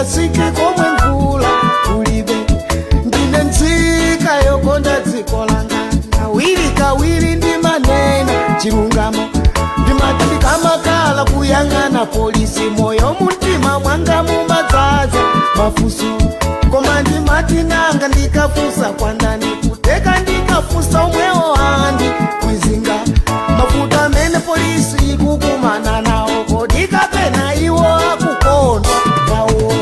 Ndingatsike komwe mvula kulibe. Ndine nzika yokonda dziko langa. Kawiri kawiri ndimanena chilungamo. Ndimati ndikamakhala kuyang'ana polisi, moyo mumtima mwanga mumadzaza mafunso. Koma ndimati nanga ndikafunsa kwandani? Kuteka ndikafunsa omwewo andi kwizinga. Mafuta amene polisi ikukumana nawo, kodi kapena iwo akukondwa nawo?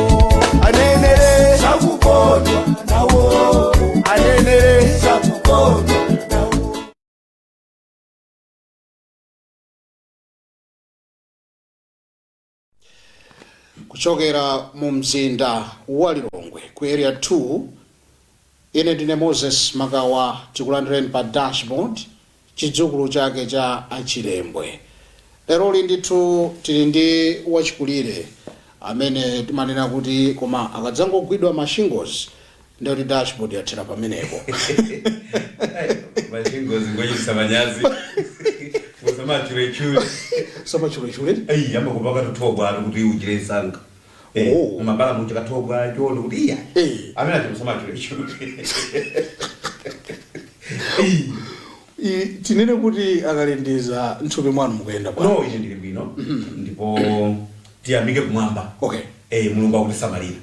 Anenere sakukondwa nawo, anenere sakukondwa nawo. Kuchokera mu mzinda wa Lilongwe ku Area 2, ine ndine Moses Makawa. Tikulandireni pa Dashboard, chidzukulu chake cha Achilembwe. Leroli ndithu tili ndi wachikulire amene timanena kuti koma akadzangogwidwa mashingles, ndikuti Dashboard yathera pamenepo. Mashingles ngochititsa manyazi, musamachulechule. Samachulechule. Ayi, amakupaka tuthobwa atu kuti uchire msanga. Oh. Mumabala mucha kathobwa chono kuti iya. Amene acho musamachulechule. Tinene kuti akalindiza mthupi mwanu mukuyenda bwanji? No, ine ndili bwino, ndipo tiyamike kumwamba. Mulungu akutisamalira.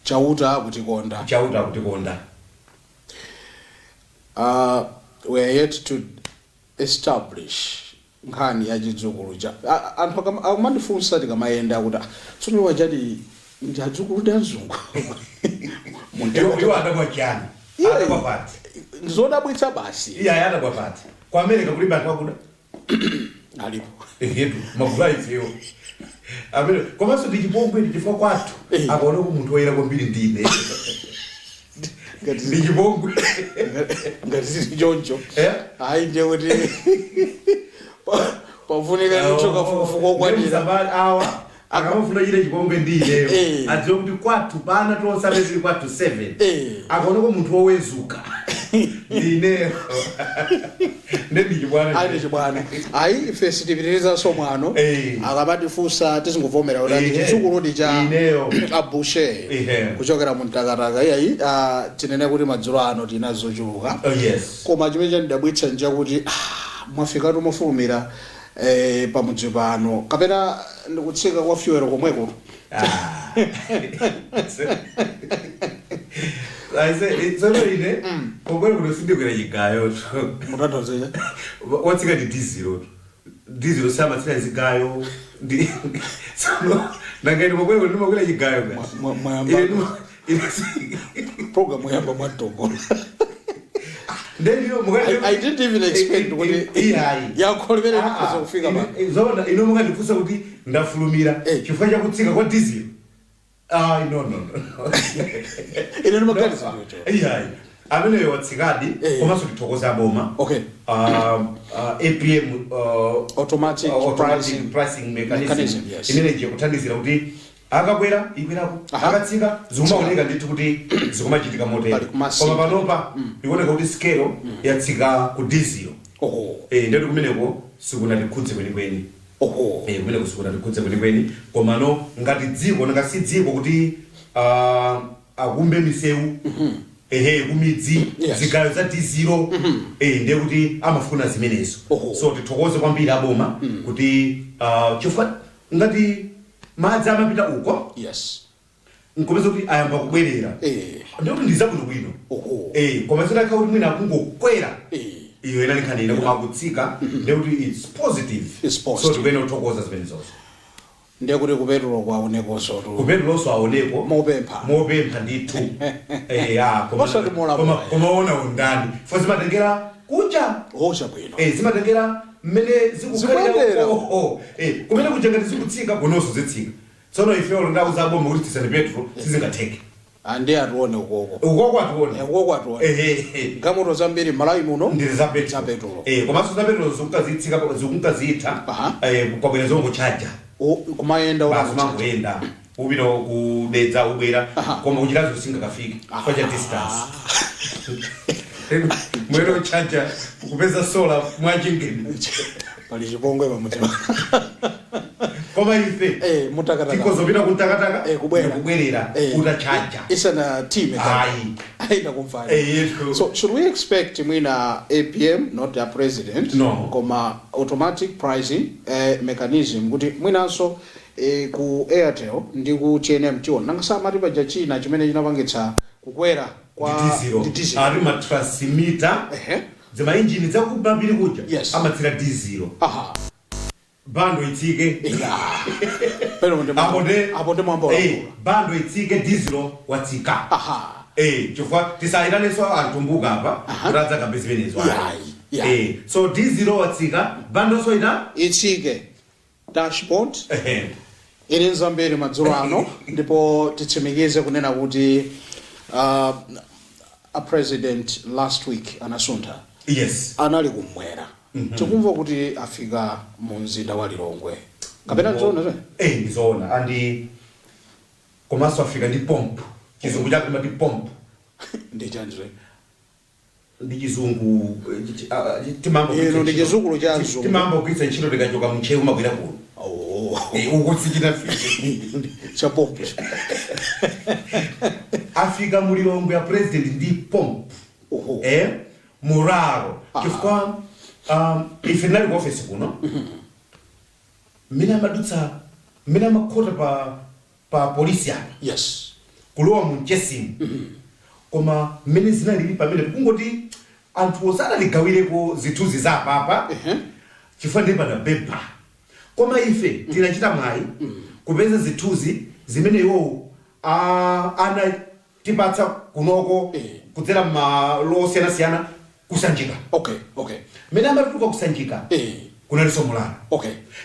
Chauta akutikonda. Chauta akutikonda. We are yet to establish nkhani ya chidzukulu cha anthu akumandifunsa tikamayenda kuti, "Ah, tsono iwo achati ndi adzukulu ndi azungu?" Iwo adabwa chani? Adabwa pati? Ndizodabwitsa basi. Iye ayi, adabwa pati? Ku America kulibe anthu akuda? Alipo. Ehetu, magulu ifeyo amene komanso ndi chipongwe, ndi chifukwa kwathu akaona ku munthu woyera kwambiri ndine. Ngati Ndi chipongwe. Ngati zili choncho, Eh? ayi, ndiye kuti pafunika ndithu kafukufuku okwanira. Ndiye awa akamafuna chite chipongwe ndi ineyo, adziwe kuti kwathu pana tonse amene tili kwathu 7, akaoneko munthu wowezuka ndi ineyo, nde ndi chibwana. Ayi, ndi chibwana. Ayi, ife sitipitirizanso mwano. Akamatifunsa tizingovomera kuti ati chidzukuludi cha Ineyo. Abushe kuchokera mu Mtakataka. Iyayi, tinene kuti madzulo ano tinazochuluka. Oh, yes. Koma chimene chandidabwitsa nchakuti mwafikatu mofulumira pamudzi pano, kapena ndikutsika kwa fuel komweko? Ah. Aise, tsono ine pobwera kuno sindikwera chigayo. Mutanthauza? Watsika ndi dizilo, dizilo samatsika zigayo. Ndi tsono nanga ine pobwera kuno ndimakwera chigayo ngati? Mwayamba. Ine Program yamba mwamtongolo. Ndeniyo mukati I didn't even expect kuti iyayi yankho limene likhoza kufika pano. Zoona, ino mukandifunsa kuti ndafulumira chifukwa chakutsika kwa dizilo? Ayi, no, no, no. Ine ndimaganiza choncho. Iyayi, ameneyo watsikadi. Komanso tithokoza boma. APM, Automatic automatic pricing pricing mechanism, mechanism, yes. imene ije kuthandizira kuti akakwera ikwerako, akatsika zikumaoneka ndithu kuti zikumachitika motero. Pali kumasintha. Koma panopa ikuoneka kuti scale yatsika ku dizilo. Ndetu kumeneko sikunatikhudze kwenikweni. Kumeneko sikunatikhudze kwenikweni, komano ngati dziko, nanga si dziko kuti akumbe misewu, ehe, kumidzi, zigayo za dizilo, ndiye kuti amafuna zimenezo. So tithokoze kwambiri aboma kuti chifukwa ngati madzi amapita uko, nkupeza kuti ayamba kubwerera, ndiye kuti ndi zabwinobwino. Koma zitakhala kuti mwina akungokwera, iyo inali nkhani ina, koma akutsika, ndiye kuti it's positive. It's positive. So tikuyenera kuthokoza zimenezozo. Ndiye kuti kupetulo kwaonekonso tu. Kupetuloso aoneko. Mopempha. Mopempha ndithu. Ya, koma Osati molamula. Koma ona undani fo zimatengera kuja. Ocha bwino. Zimatengera mmene zikukhalira. Zikuyendera. Oh. Kumene kuja ngati zikutsika, kunonso zitsika. Tsono ife olo ndauza aboma kuti tsitsani petrol, sizingatheke. Andi atione ukoko. Ukoko atione. Ukoko atione. Galimoto zambiri Malawi muno ndili za petrol. Za petrol. Komanso za petrol zikunkazitsika, zikunkazitha. Kwabwera zongochaja. Kumayenda basi. Utangochaja. Umangoyenda upita kudedza, ubwera. Koma kuchitazo singakafike chifukwa cha distance. Mwene uchaja kupeza solar mwachingeni. Pali chipongwe pamudzi. Koma ife Mutakataka. tikozopita kuntakataka Kubwera. Kubwerera utachaja. Isana team. Ayi. Ayi, kumfana. Yetu. So should we expect mwina APM, not the president, No. koma automatic pricing mechanism, kuti mwinanso ku Airtel ndi ku TNM tiona nanga samati paja china chimene chinapangitsa kukwera kwa ndi ndi diesel? Ali ma transmitter, zima injini zakumapiri kuja, amatsira diesel. Bando itsike. Pero ndi Apo nde apo ndi mwambo. Bando itsike, diesel watsika. Chifukwa tisayitanenso antumbuka apa kuti adzakambe zimenezo. So diesel watsika, bandonso ina itsike. Dashboard ili nzambiri madzulo ano, ndipo titsimikize kunena kuti a president last week anasuntha. Anali kumwera. Tikumva kuti afika mu mzinda wa Lilongwe, kapena nzoona zve? Ndizoona, andi komanso afika ndi pomp. Chizungu chake timati pomp. Ndi chanzve? Ndi chizungu, timambo Ino ndi chizukulu cha mzungu. Timambo kugwiritsa ntchito tikachoka mchewu mabwera kuno. Uko sichinafike. Cha pomp. Afika mu Lilongwe ya president ndi pomp. Muraro, chifukwa ife tinali ku office kuno mmene amadutsa, mmene amakhota pa polisi apa, kulowa mu mchesimu. Koma mmene zinalili pamene kungoti anthu osanatigawireko zithunzi za apapa, chifukwa ndi panabeba. Koma ife tinachita mwayi kupeza zithunzi zimene iwowo anatipatsa kunoko kudzera m'malo osiyanasiyana kusanjika. Mmene amatuluka kusanjika, kunalinso mulala.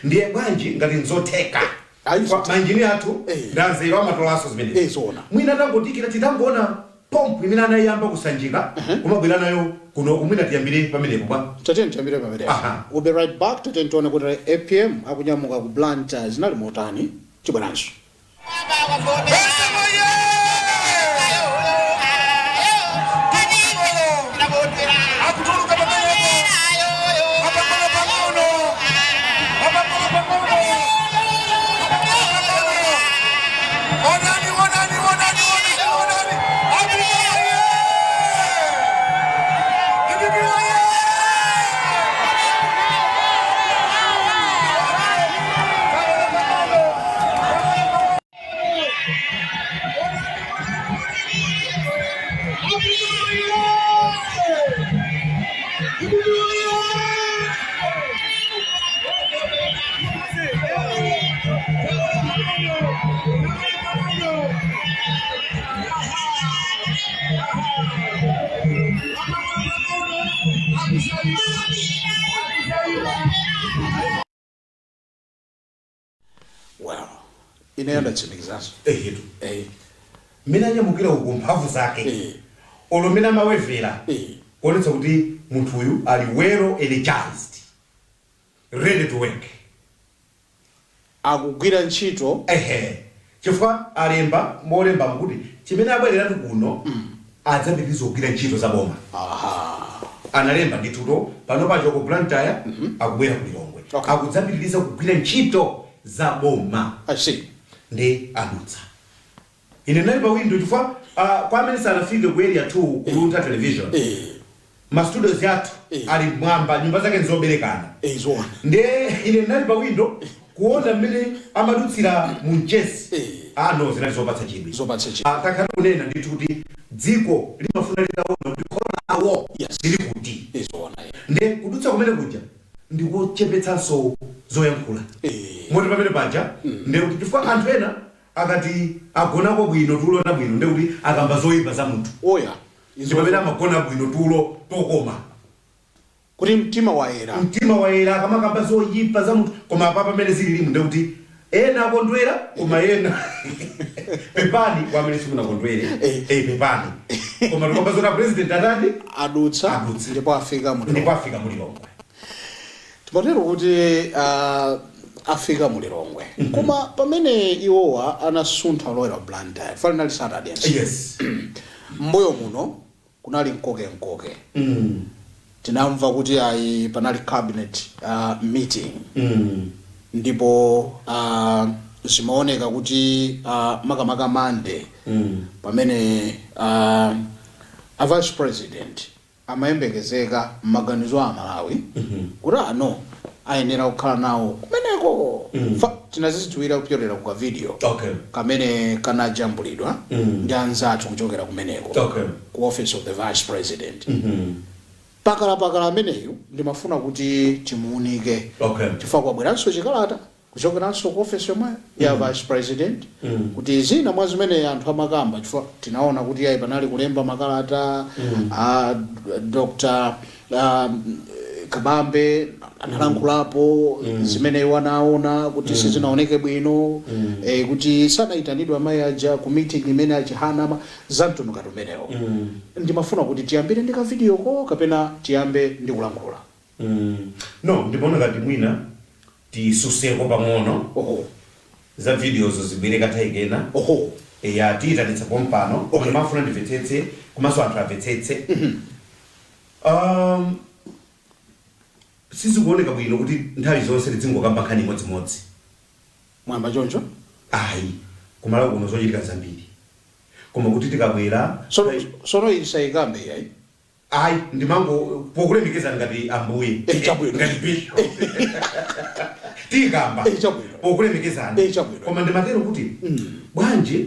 Ndiye bwanji ngati nzotheka? Ayi, Kwa mainjini athu ndanzeru amatolanso zimenezi. Zoona. Mwina tangotikira titangoona pomp imene anayamba kusanjika kumabwera nayo kuno, mwina tiyambire pamenepo bwa. Tatiyeni tiyambire pamenepo. We'll be right back. Tatiyeni tione kuti APM akunyamuka ku Blantyre zinali motani. Chibweranso. Akutuluka pamenepo apang'ono pang'ono, apang'ono pang'ono, apang'ono pang'ono. Onani, onani, onani, onani, onani! Abibiwaye! Abibiwaye! Pang'ono pang'ono. Well, ineyo ndatsimikizanso. Ehetu. Mmene anyamukira uku, mphamvu zake, olo mmene amawevera, kuonetsa kuti munthuyu ali well energized, ready to work. Akugwira ntchito. Ehe, chifukwa alemba molemba mukuti chimene abwereratu kuno adzapitiriza kugwira ntchito za boma. Analemba ndithuto pano pacho ku Blantyre, akubwera ku Lilongwe, akudzapitiriza kugwira ntchito za boma. I see. Ndi adutsa. Ine ndinali pa window chifukwa kwa amene sanafike ku Area 2 ku Luntha Television, ma studios athu ali mwamba, nyumba zake nzoberekana. Zoona. Ndiye ine ndinali pa window kuona mmene amadutsira mu mchesi. Ah no, zinali zopatsa chidwi. Zopatsa chidwi. Ah, takhala kunena ndithu kuti dziko limafuna litaona kuti kholo lawo lili kuti. Zoona. Ndiye kudutsa kumene kuja ndikuchepetsanso zoyankhula. Moti pamene paja ndiye kuti chifukwa anthu ena akati agonako bwino tulo tabwino, ndiye kuti akamba zoyipa za munthu, ndi pamene amagona bwino tulo tokoma. Kuti mtima wayera. Mtima wayera akamakamba zoyipa za munthu. Koma apa pamene zililimu, ndiye kuti ena akondwera, koma ena, pepani kwa amene simunakondwere. Pepani, koma tikamba zoti president atati adutsa. Adutsa. Ndipo afika mu Ndipo afika mu Lilongwe. Timatero kuti afika mu Lilongwe, koma pamene iwowa anasuntha lowera Blantyre, falinali Saturday, mbuyo muno kunali mkoke-mkoke. Tinamva kuti ayi, panali cabinet meeting. Ndipo zimaoneka kuti makamaka Mande pamene a vice president amayembekezeka m'maganizo a Malawi kuti ano ayenera kukhala nawo kumeneko. Tinazidziwira kupyolera ku video kamene kanajambulidwa ndi anzathu kuchokera kumeneko ku Office of the Vice President. Pakalapakala ameneyu ndimafuna kuti timuunike chifukwa kwabweranso chikalata kuchokeranso ku office yomweyo ya vice president kuti zina mwa zimene anthu amakamba, chifukwa tinaona kuti ayi, panali kulemba makalata a Dr Kabambe analankhulapo zimene iwo anaona kuti sizinaoneke bwino, kuti sanayitanidwe amayi aja ku meeting imene achihana za mtundu ngati umenewo. Ndimafuna kuti tiyambire ndi kavideo ko kapena tiyambe ndi kulankhula? No, ndimaona ngati mwina tisuseko pang'ono. Za videozo zibwere kathawi kena. Ya, tiyitanitsa pompano. Ndimafuna ndimvetsetse komanso anthu amvetsetse. Sizikuoneka bwino kuti nthawi zonse tizingokamba nkhani imodzimodzi. Mwamba choncho? Ayi, kumalawi kuno zochitika zambiri, koma kuti tikabwera Sono isayikambe yayi? Ayi, ndimango pokulemekezani ngati ambuye. Chabwino. Ngati bishop tikamba. Chabwino. Pokulemekezani. Chabwino. Koma ndimatero kuti bwanji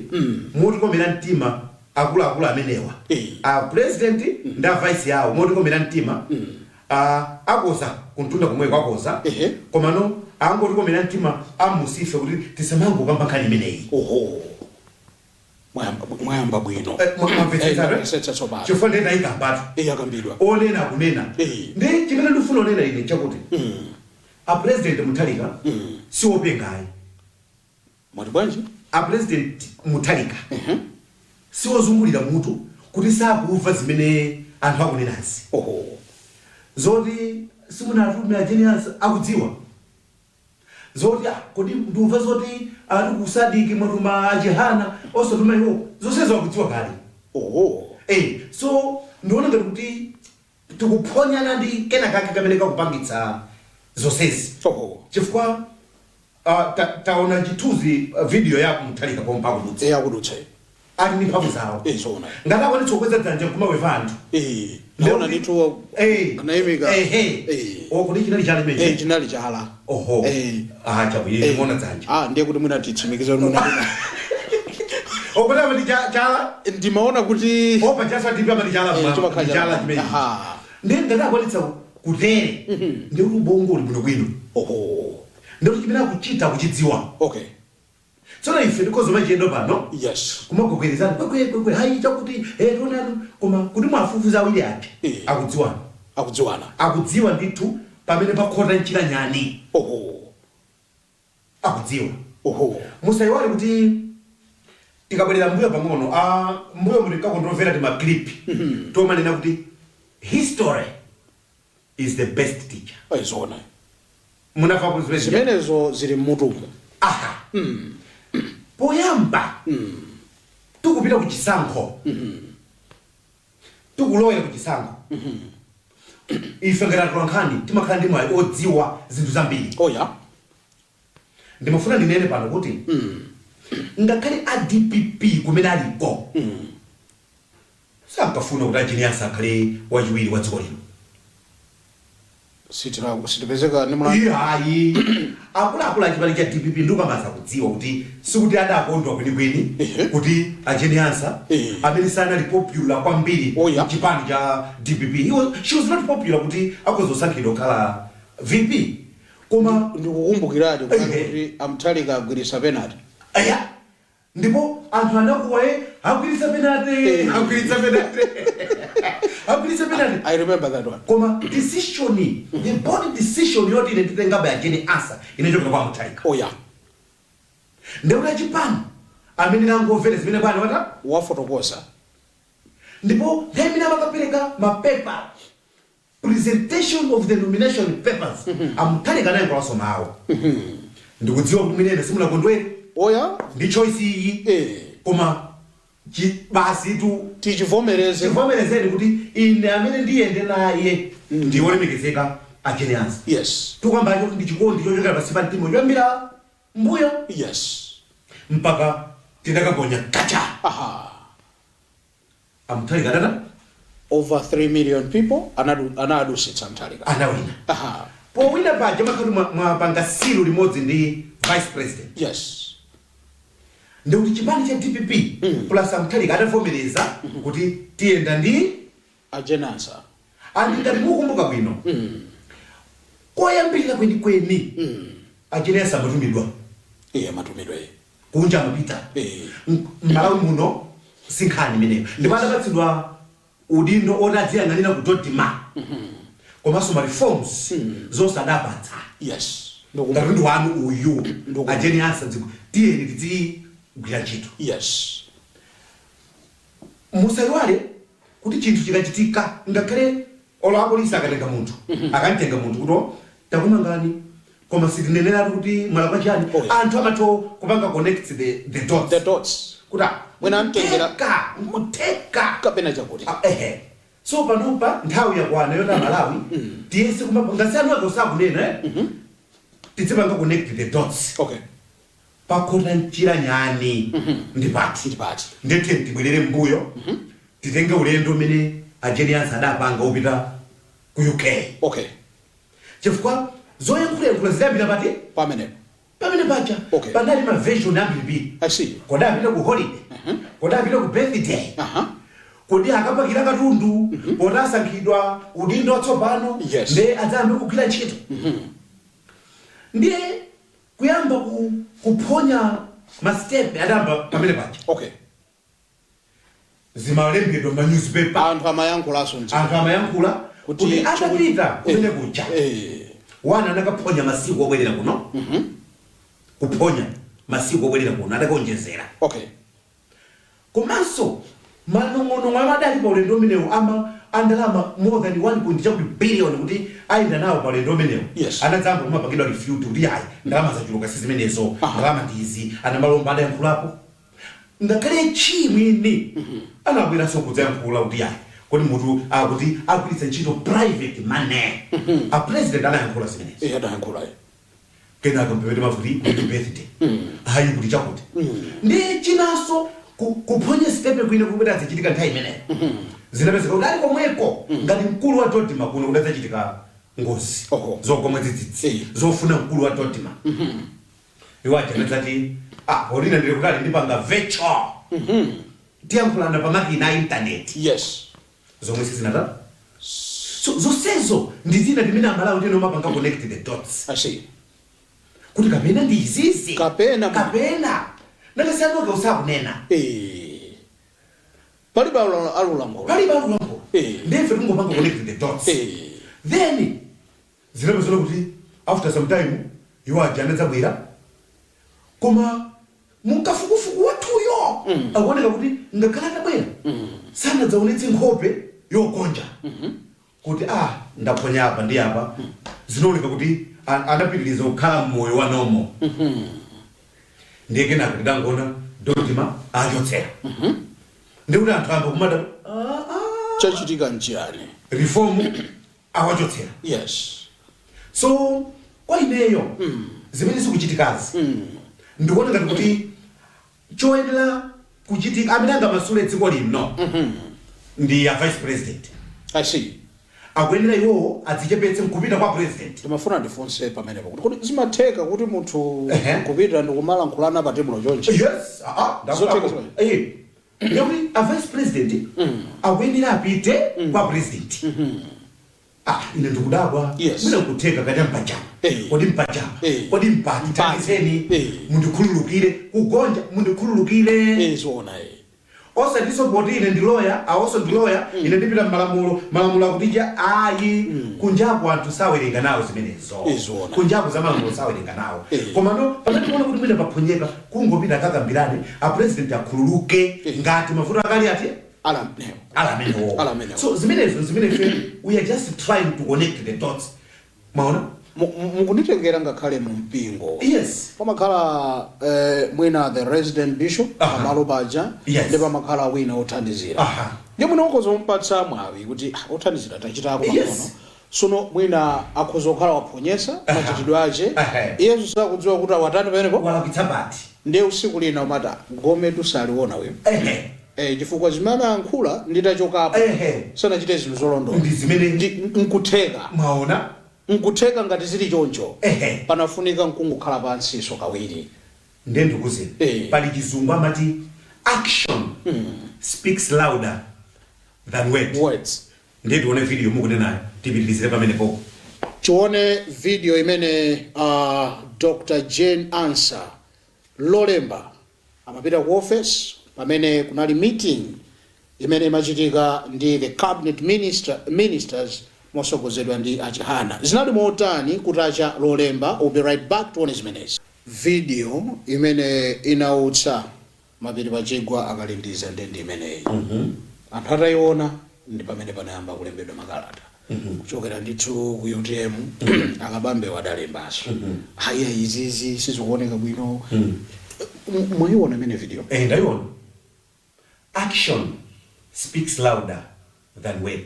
motikomera mtima akuluakulu amenewa, a president ndi a vice yawo, motikomera mtima, akoza kuntunda komweko akoza. Komano angotikomera mtima amusife kuti tisamangokamba nkhani imeneyi. Oho, mwayamba bwino. Mwamvetsetsa? Ndamvetsetsa tsopano. Chifukwa ndiye tayikambatu. Yakambidwa. Onena kunena. Ndi chimene ndifuna onena ine chakuti a President Mutharika siwopengayi. Mwati bwanji? A President Mutharika siwozungulira mutu kuti sakumva zimene anthu akunenazi. Zoti simunatume a Jane Ansah akudziwa. Zoti kodi ndumva zoti ati ku SADC mwatuma achihana osatuma iwo, zonsezo akudziwa kale. So ndiona ngati kuti tikuphonyana ndi kena kake kamene kakupangitsa zonsezi. Chifukwa taona chithunzi, video ya Mutharika pompa akudutsa. Akudutsa. Ali ndi mphamvu zawo. Zoona. Ngati akwanitsa kukweza dzanja nkumaweva anthu. Naona ndithu anayimika. Ehe. O, kodi chinali chala imenechi? Chinali chala. Oho. Ah, chabwino, ndimaona dzanja. Ah, ndiye kuti mwina titsimikize kuti mwina Okuti amati chala. Ndimaona kuti Opa chasa ndipo amati chala. Chimakhala Ndi chala. chala chimenechi. Ndiye ngati akwanitsa kutere, ndiye kuti ubongo uli bwinobwino. Ndiye kuti chimene akuchita akuchidziwa. Tsono ife tikhoza machiyendo pano kumagogwerezana kwekwekwekwe, hayi, chakuti, tionani, koma kuti mwafufuza awiri aja akudziwana. Akudziwana. Akudziwa ndithu pamene pakhota mchira nyani. Akudziwa. Musayiwale kuti tikabwerera mbuyo pang'ono, mbuyo muti kakondrovera ti maclip tomanena kuti history is the best teacher. Zoona. Munamvapo zimene? Zimenezo zili mmutumu. Aha, poyamba tikupita ku chisankho, tikulowera ku chisankho, ife ngati atolankhani timakhala ndi mwayi odziwa zinthu zambiri. Ndimafuna ndinene pano kuti ngakhale a DPP kumene aliko sankafuna kuti a Jane Ansah akhale wachiwiri wa dziko lino. Sitipezeka ndi mlandu. Ihayi, akuluakulu a chipani cha DPP ndikamaza kudziwa kuti sikuti adakondwa kwenikweni kuti a Jane Ansah amene sanali popular kwambiri chipani cha DPP. She was not popular kuti akhoza kusankhidwa kukhala VP, koma Ndikukumbukiradi kunali kuti amthalika agwiritsa penalty. Aya, ndipo anthu anakuwa, "Agwiritsa penalty, agwiritsa penalty, agwiritsa penalty." I remember that one. Koma decision, the board decision yoti ine nditenga a Jane Ansah inachokera kwa Mutharika. Ndekuti achipani amene angomvera zimene bwana wata wafotokoza. Ndipo nthawi imene amakapereka mapepa, presentation of the nomination papers, amutharika anayankhulanso mawu, "Ndikudziwa kuti mwinena simunakondwere ndi choice iyi, koma basi tu tichivomereze. Tivomerezeni kuti ine amene ndiyende naye ndi wolemekezeka A Jane Ansah. Tukamba kuti ndi chikondi chochokera pansi pa mtima, choyambira mbuyo mpaka tinakaponya kacha. A Mutharika tata. Over 3 million people anadusitsa Mutharika. Anawina. Powina paja makhati mwapanga seal limodzi ndi vice president. Ndikuti chipani cha DPP plus a Mutharika atavomereza kuti tiyenda ndi a Jane Ansah. And ngati mukumbuka bwino, koyambirira kwenikweni a Jane Ansah amatumidwa. Iye matumidwe. Kunja amapita. M'Malawi muno sinkhani imeneyo, ndipo adapatsidwa udindo oti adziyang'anira ku DoDMA komanso ma reforms zonse adapatsa. Ngati ndi wanu uyu. A Jane Ansah dziko, tiyeni tidzigwira ntchito. Musayiwale kuti chinthu chikachitika, ngakhale olo apolisi akatenga munthu, akamtenga munthu kuti takumangani, koma sitineneratu kuti mwalakwa chani. Anthu amatha kupanga connect the dots. The dots. Kuti ah, Mwina amtengera- muteka muteka kapena chakuti. Ah, ehe, so panopa nthawi yakwana yoti Amalawi tiyese kumapanga ngasi anu ake usakunena, eh? Tizipanga connect the dots. Pakhota mchira nyani ndi pati? Ndi pati? Ndethe tibwerere mbuyo, titenge ulendo umene a Jane Ansah adapanga upita ku UK, chifukwa zoyankhulayankhula zidayambira pati? Pamenepo. Pamene paja. Panali ma version ambirimbiri. I see. Kodi apita ku holiday? Kodi apita ku birthday? Kodi akapakira katundu poti asankhidwa udindo watsopano? Nde adzayambe kugwira ntchito. Ndiye kuyamba kuphonya ma step adayamba pamene paja. Zimalembedwa ma newspaper. Anthu amayankhulanso mdziko. Anthu amayankhula kuti kuti atapita kumene kuja, wana anakaphonya masiku obwerera kuno, kuphonya masiku obwerera kuno, adakaonjezera. Komanso manong'onong'o amadali pa ulendo umenewu ama andalama more than 1 point chakuti billion kuti ayenda nawo pa ulendo umenewu. Anadzamba kumapangidwa refute kuti ayi, ndalama zachuluka, si zimenezo. Ndalama ndizi anamalomba adayankhulapo, ngakhale chimwini anabweranso kudzayankhula kuti ayi, kodi mutu akuti agwiritsa ntchito private money. A president anayankhula zimenezo. Iye adayankhula iye. Kenaka mpepete mavuti kuti birthday, hayi, kuti chakuti. Ndi chinanso, kuphonya step kwina kupita azichitika nthawi imeneyo, zinapezeka kuti ali komweko ngati mkulu wa DoDMA kuno kudadzachitika ngozi zogwa dzidzidzi zofuna mkulu wa DoDMA. Iwo aja anadzati, ah, polina ndili kutali, ndipanga virtual, tiyankhulana pa makina a internet, zomwe sizinata. So zonsezo ndi zina timene Amalawi tene umapanga connect the dots I see. kuti kapena ndi izizi, Kapena kapena nakasianoke usakunena. Palibe alulankhula. Palibe alulankhula. Ndife tingopanga connect the dots. Then zinapezeka kuti after some time iwo aja anadzabwera, koma munkafukufuku wathuyo akuoneka kuti ngakhale atabwera sanadzaonetse nkhope yogonja kuti ah, ndaphonya apa ndi apa. Zinaoneka kuti anapitiriza kukhala mmoyo wa normal. Ndiye kenaka tidangona DoDMA achotsera, ndikuti anthu amba kumada, ah, ah. Chachitika nchiyani? Reform awachotsera. So kwa ineyo, zimene zikuchitikazi, ndikuona ngati kuti choyenera kuchitika, amene angamasule dziko lino ndi a vice president. I see. Akuyenera iwowo adzichepetse nkupita kwa president. Ndimafuna ndifunse pamenepo kuti kodi zimatheka kuti munthu kupita ndikumalankhulana pa tebulo chonchi? Yes, Zotheka. Eh, ndikuti a vice president akuyenera apite kwa president. Ah, ine ndikudabwa. Mwina nkutheka kati mpachama. Kodi mpachama? Kodi mpati? Mpati. Thandizeni. Mundikhululukire kugonja, mundikhululukire. Zoona, eh. Osatinso poti ine ndi loya, awonso ndi loya, ine ndipita mmalamulo, malamulo akutija, ayi. Kunjaku anthu sawerenga nawo zimenezo. Zoona. Kunjaku za malamulo sawerenga nawo. Komano pamene tikuona kuti mwina paphonyeka, kungopita kakambirane, a president akhululuke ngati mavuto akali ati Ala amenewo. Ala amenewo. Ala amenewo. So zimenezo zimene ife we are just trying to connect the dots, maona? Mukunditengera ngakhale mu mpingo. Pamakhala mwina the resident bishop pamalo paja, ndi pamakhala wina othandizira. Ndi mwina ukhoza kumpatsa mwawi kuti ah, othandizira tachitako pang'ono. Sono mwina akhoza kukhala waphonyesa machitidwe ache. Iyeso sakudziwa kuti awatani pamenepo. Walakwitsa pati? Ndiye usiku lina umati gome tusaliona uyo. Chifukwa zimene amayankhula nditachokapo sanachite zinthu zolondola. Ndi zimene Ndi nkutheka. Mwaona. Nkutheka ngati zili choncho. Panafunika nkungokhala pansiso kawiri. Ndiye ndikuuzeni, pali chizungu amati action speaks louder than word. Words. Ndiye tione video mukunenayo, tipitirizire pamenepo. Tione video imene Dr. Jane Ansah Lolemba amapita ku office pamene kunali meeting imene imachitika ndi the cabinet ministers mosogozedwa ndi Achihana. Zinali motani kutacha Lolemba? We'll be right back. Tione zimenezi. Video imene inautsa mapiri pachigwa akalindiza ndendi imeneyi. Anthu atayiona ndi pamene panayamba kulembedwa makalata kuchokera ndithu ku UTM. Akabambe wadalembaso, haya, izizi sizikuoneka bwino. Mwayiona imene video? Eh, ndayiona. Action speaks louder than word.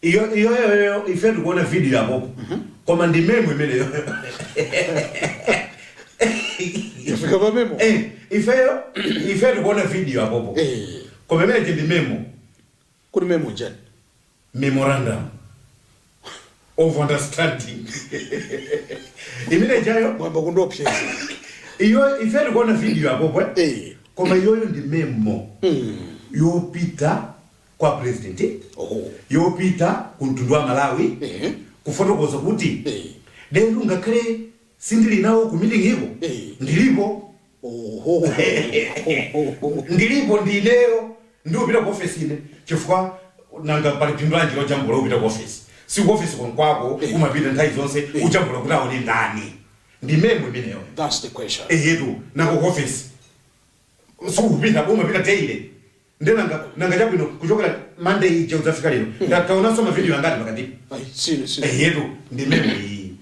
Iyo iyo ife tikuona video yapopo, koma ndi memo imeneyo. Yafika pa memo. Eh, ifeyo ife tikuona video yapopo, koma imeneyi ndi memo. Kuti memo njani? Memorandum of understanding imene jayo. Mwamba kundiopseza. Iyo ife tikuona video yapopo, eh? Koma iyoyo ndi memo yopita kwa president, yopita ku mtundu wa Malawi, kufotokoza kuti lero ngakhale sindili nawo ku meeting iko, ndilipo. Ndilipo, ndineyo ndiupita ku office ine, chifukwa nanga pali phindu lanji lojambula upita ku office? Si ku office konkwako umapita nthawi zonse, ujambula kuti aone ndani? Ndi memo imeneyo. That's the question. Eyetu, nako ku office sikupita, umapita daily. Nde nanga chabwino, kuchokera Monday ija udzafika lero, taonanso mavidiyo angati pakatipo? Ai, si Eyetu, ndi memo iyi.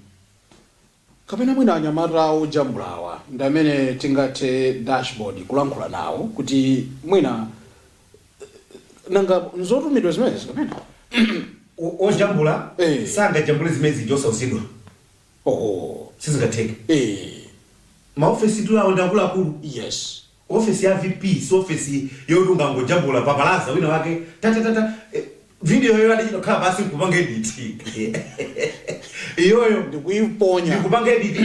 Kapena mwina anyamata ojambulawa ndi amene tingathe dashboard kulankhula nawo kuti mwina nanga nzotumidwa zimenezi kapena? Ojambula sangajambule zimene zija osauzidwa. Sizingatheke. Maofesi tu awo ndi akuluakulu. Ofesi ya VP si ofesi yoti ungangojambula papalaza wina wake tatatata. Video yoyo atichita kukhala pasi nkupanga edit iyoyo. Ndikuiponya. Ndikupanga edit,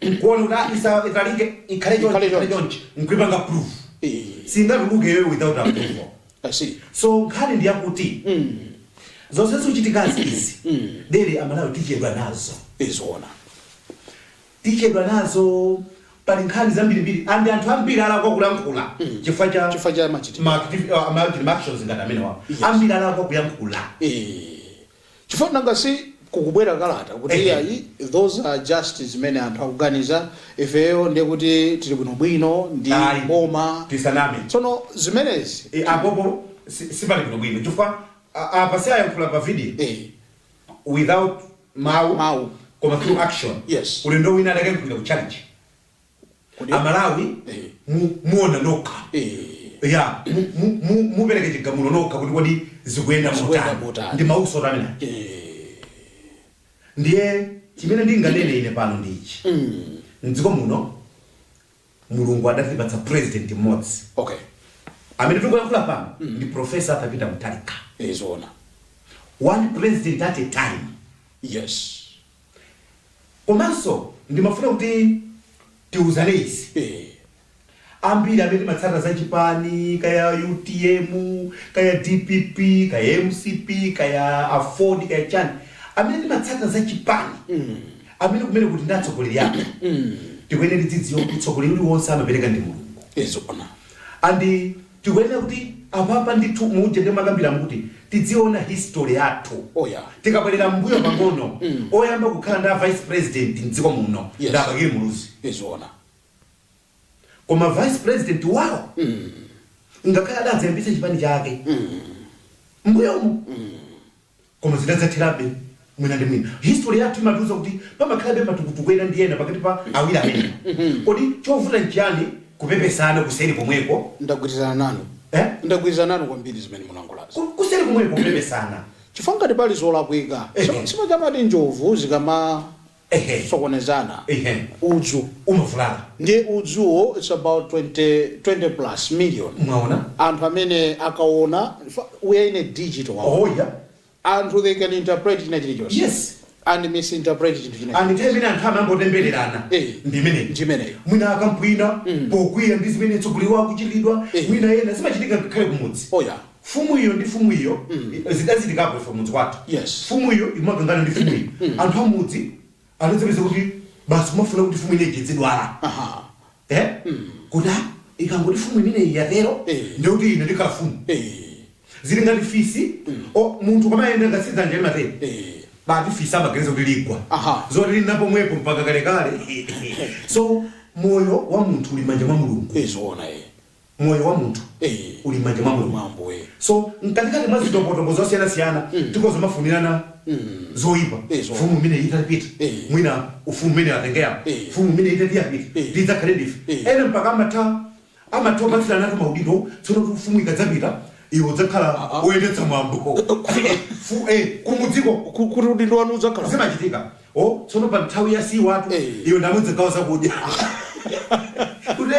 nkuona kuti ah, isa italike, ikhale chonchi, ikhale ikhale chonchi. Chonchi, nkuipanga proof. Singatuluke iyoyo without approval. I see. So nkhani ndi yakuti zonse zikuchitikazi izi, dere Amalawi tichedwa nazo. Izoona. Tichedwa nazo. Pali nkhani zambirimbiri and anthu ambiri alakwa kulankhula chifukwa cha chifukwa cha machitidwe, ma actions ngati amenewa. Ambiri alakwa kuyankhula. Chifukwa nanga si kukubwera kalata kuti iyayi, those are just zimene anthu akuganiza, ifeyo ndiye kuti tili bwinobwino ndi Ayi. boma. Tisaname. Tsono zimenezi Apopo sipali bwinobwino, chifukwa apa si ayankhula pa video without mawu, mawu, koma through action. Ulendo wina adakankhulira ku challenge. Amalawi, muona nokha ya mupereke chigamulo nokha kuti kodi zikuyenda zikuyenda motani. Motani. Ndi mauso amene. Ndiye chimene ndinganene ine pano ndichi: mdziko muno Mulungu adatipatsa president mmodzi amene tikuyankhula pano ndi Professor Arthur Peter Mutharika. Izoona. One president at a time. Komanso ndimafuna kuti tiuzane izi. Ambiri amene timatsata za chipani, kaya UTM, kaya DPP, kaya MCP, kaya AFORD, kaya chani, amene timatsata za chipani, amene kumene kuti ndi atsogoleri athu, tikuyenera tidzidziwa kuti utsogoleri uliwonse amapereka ndi Mulungu. Izoona. And tikuyenera kuti apapa ndithu muje ndi makambiramo kuti tidziona history yathu. Tikabwerera mbuyo pang'ono, oyamba kukhala ndi a vice president mdziko muno ndi a Bakili Muluzi. Izoona. Koma vice president wawo, ngakhale adadzayambitsa chipani chake mbuyomu, koma zidadzatherabe mwina ndi mwina. History yathu imatiuza kuti pamakhalabe matukutuku ena ndi ena pakati pa awiri amene. Kodi chovuta nchiyani kupepesana kuseri komweko? Ndagwirizana nanu. Eh? Ndagwirizana nanu kwambiri zimene mulankhulazi. Kuseri komweko kupepesana. Chifukwa ngati pali zolakwika, simachamati njovu zikamasokonezana, udzu umavulala. Ndiye udzuwo, it's about 20 plus million Mwaona. anthu amene akaona. We are in a digital world. Anthu, they can interpret china chilichonse and misinterpret chinthu china. And nthawi imene anthu amangotembererana ndi imeneyi. Ndimeneyo. Mwina akampwina pokwiya ndi zimene mtsogoleri wakuchitidwa, mwina ena zimachitika ngakhale kumudzi. Fumu iyo ndi fumu iyo zidazitikapo ife mudzi kwathu. Fumu iyo imakangana ndi fumu iyo, anthu amudzi anadzapeza kuti basi kumafuna kuti fumu ineyi idzidwala, kuti ikangoti fumu imeneyi yatero, ndikuti ine ndikhala fumu. Zili ngati fisi o munthu kamayenda ngati dzanja limatero, bati fisi amaganiza kuti ligwa, zoti lina pomwepo mpaka kalekale. So moyo wa munthu uli m'manja mwa Mulungu. Izoona, eh. Moyo wa munthu uli m'manja mwa Mulungu. Mwambuye. So mkatikati mwa zitopotopo zosiyanasiyana tikozo mafunirana zoyipa. Izo. Fumu imene itapita, mwina ufumu umene atengeyapo, fumu imene itati yapita, tidzakhale ndife. Ena mpaka amatha opatsirana nato maudindo. Tsono kuti ufumu ikadzapita, iwe udzakhala oyendetsa mwambo kumudziko. Kuti udindo wanu udzakhala. Zimachitika. O, tsono pa nthawi ya siwatu, iwe ndamwe zakudya kuti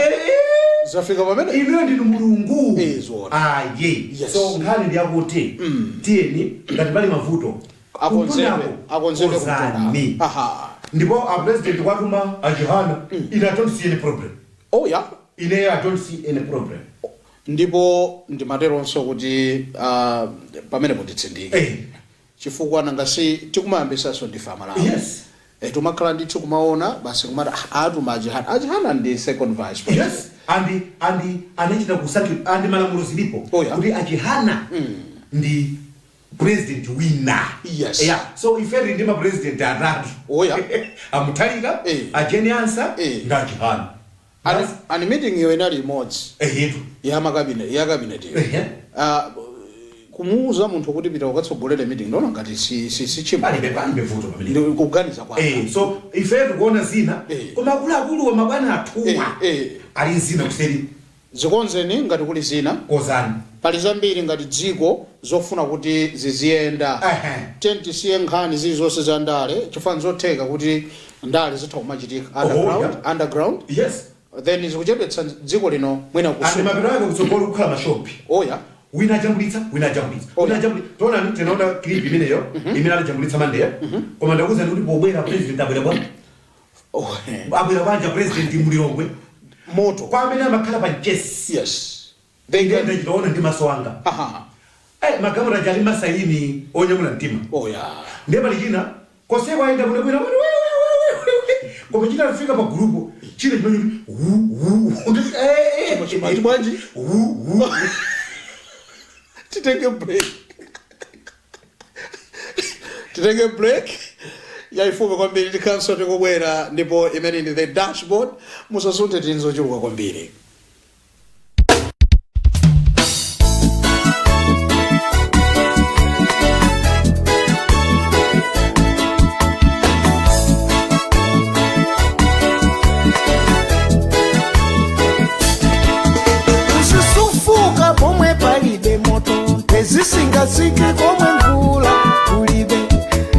Zafika pamene inuyo ndinu Mulungu. Zoona. Aye. Yes. So nkhani ndi yakuti tiyeni, ngati pali mavuto, akonzedwe, kumtundako, akonzedwe kozani. kumtunda. Aha. Ndipo a president kwatuma a Chihana, ine I don't see any problem. Ine I don't see any problem. Ndipo ndimateronso kuti pamenepo nditsindike, chifukwa nangasi tikumayambisanso ndife Amalawi. Tumakhala ndithu kumaona basi kumati, "Ah, atuma a Chihana." A Chihana ndi second vice president. Yes, and anachita kusankhi and malamulo zilipo kuti a Chihana ndi president wina. Yeah, so ife tili ndi ma president atatu: a Mutharika, a Jane Ansah ndi a Chihana. And meeting iyo inali imodzi ya ma cabinet, ya cabinet iyo. Kumuuza munthu kuti pita ukatsogolere meeting, ndona ngati si chimo. Palibe vuto pamene. Ndi kuganiza kwanga. So ife tikuona zina, koma akuluakulu wa mabwana athuwa ali zina kuseri. Zikonzeni ngati kuli zina. Kozani. Pali zambiri ngati dziko zofuna kuti ziziyenda. Tiyeni tisiye nkhani zilizonse za ndale, chifukwa nzotheka kuti ndale zitha kumachitika underground, underground, then zikuchedwetsa dziko lino mwina And kusuka. Mapeto ake kutsogolo kukhala mashopi, wina ajambulitsa, wina ajambulitsa, wina ajambulitsa. Tionani, tinaona clip imeneyo imene alijambulitsa Mandeya, koma ndakuwuzani kuti pobwera president abwera bwa abwera bwanja president mulilongwe? Moto. Kwa amene amakhala pa Mchesi, They ine can ndachitaona ndi maso anga. Magamera aja ali masayini onyamula mtima. Ndiye pali china koseko ayenda bwino bwino, amati, "We, we, we, we, we." Koma china afika pa gulupu china chimene kuti wu wu wu. Chimati bwanji? Wu wu. Titenge break, titenge break yaifupi kwambiri, tikhanso tikubwera. Ndipo imene ndi The Dashboard, musasunthe, tili zochuluka kwambiri. Uzisufuka pomwe palibe moto, mphezi singasike komwe mvula kulibe.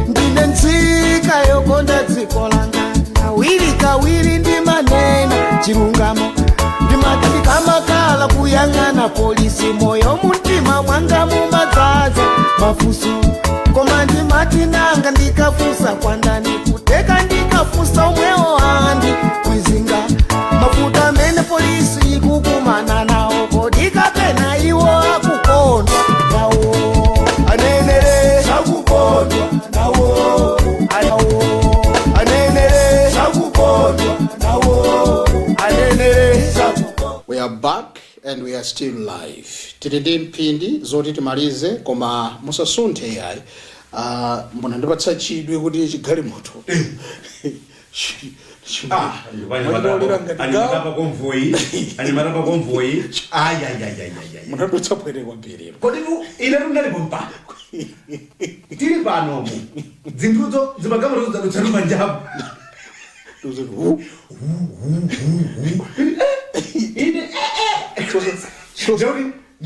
Ndine nzika yokonda dziko langa, kawiri kawiri ndimanena chilungamo. Ndimati ndikamakhala kuyang'ana polisi, moyo mumtima mwanga mumadzaza mafunso, koma ndimati nanga ndikafunsa kwandani? Kuteka ndikafunsa omwewo andi kwizinga mafuta amene polisi ikukumana nawo, kodi kapena iwo akukondwa nawo? Anenere sakukondwa nawo nawo, anenere sakukondwa nawo, anenere sakukondwa. We are back and we are still live. Tili ndi mphindi zoti timalize, koma musasunthe yayi. Munandipatsa chidwi kuti chigalimoto mwachitolera ngati gawo. Anyamata convoy, anyamata convoy, ayayayayaya. Munandipatsa pwete kwambiri. Kodi tu ine tunalipo mpano tili panomo, zinthuzo zimagamero zadutsa panjapo. Tuzi- Ine ndikuti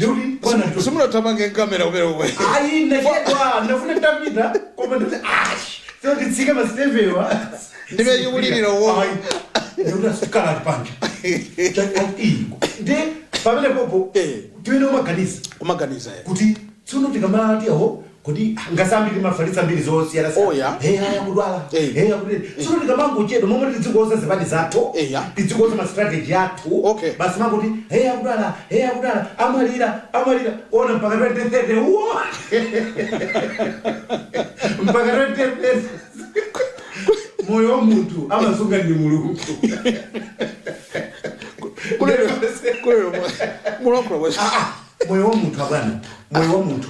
Ndikuti bwana Simunathamange nkamera kumene komwe? Ayi, ndachedwa, ndafuna nditapita, koma ndikuti ash, so nditsike masitepewa. Ndimene chikulirira uwo. Ayi, ndikuti asikala ali panja. Ndi pamene popo timene umaganiza. Kumaganiza. Kuti tsono tikamati aho kuti ngasambiri mafalitsa mbiri zosiyana. Oh, yeah. Hey, aya kudwala. Hey, akuti tsono tikamangochedwa momwe tidzikoza zipani zathu, tidzikoza ma strategy athu. Basi mangoti, hey, akudwala, hey, akudwala, amwalira, amwalira, ona mpaka 2030 uwo, mpaka 2030. Moyo wa munthu amasunga ndi Mulungu. Kulero kulero mulankhula bwa Ah, ah, moyo wa munthu abwana, moyo wa munthu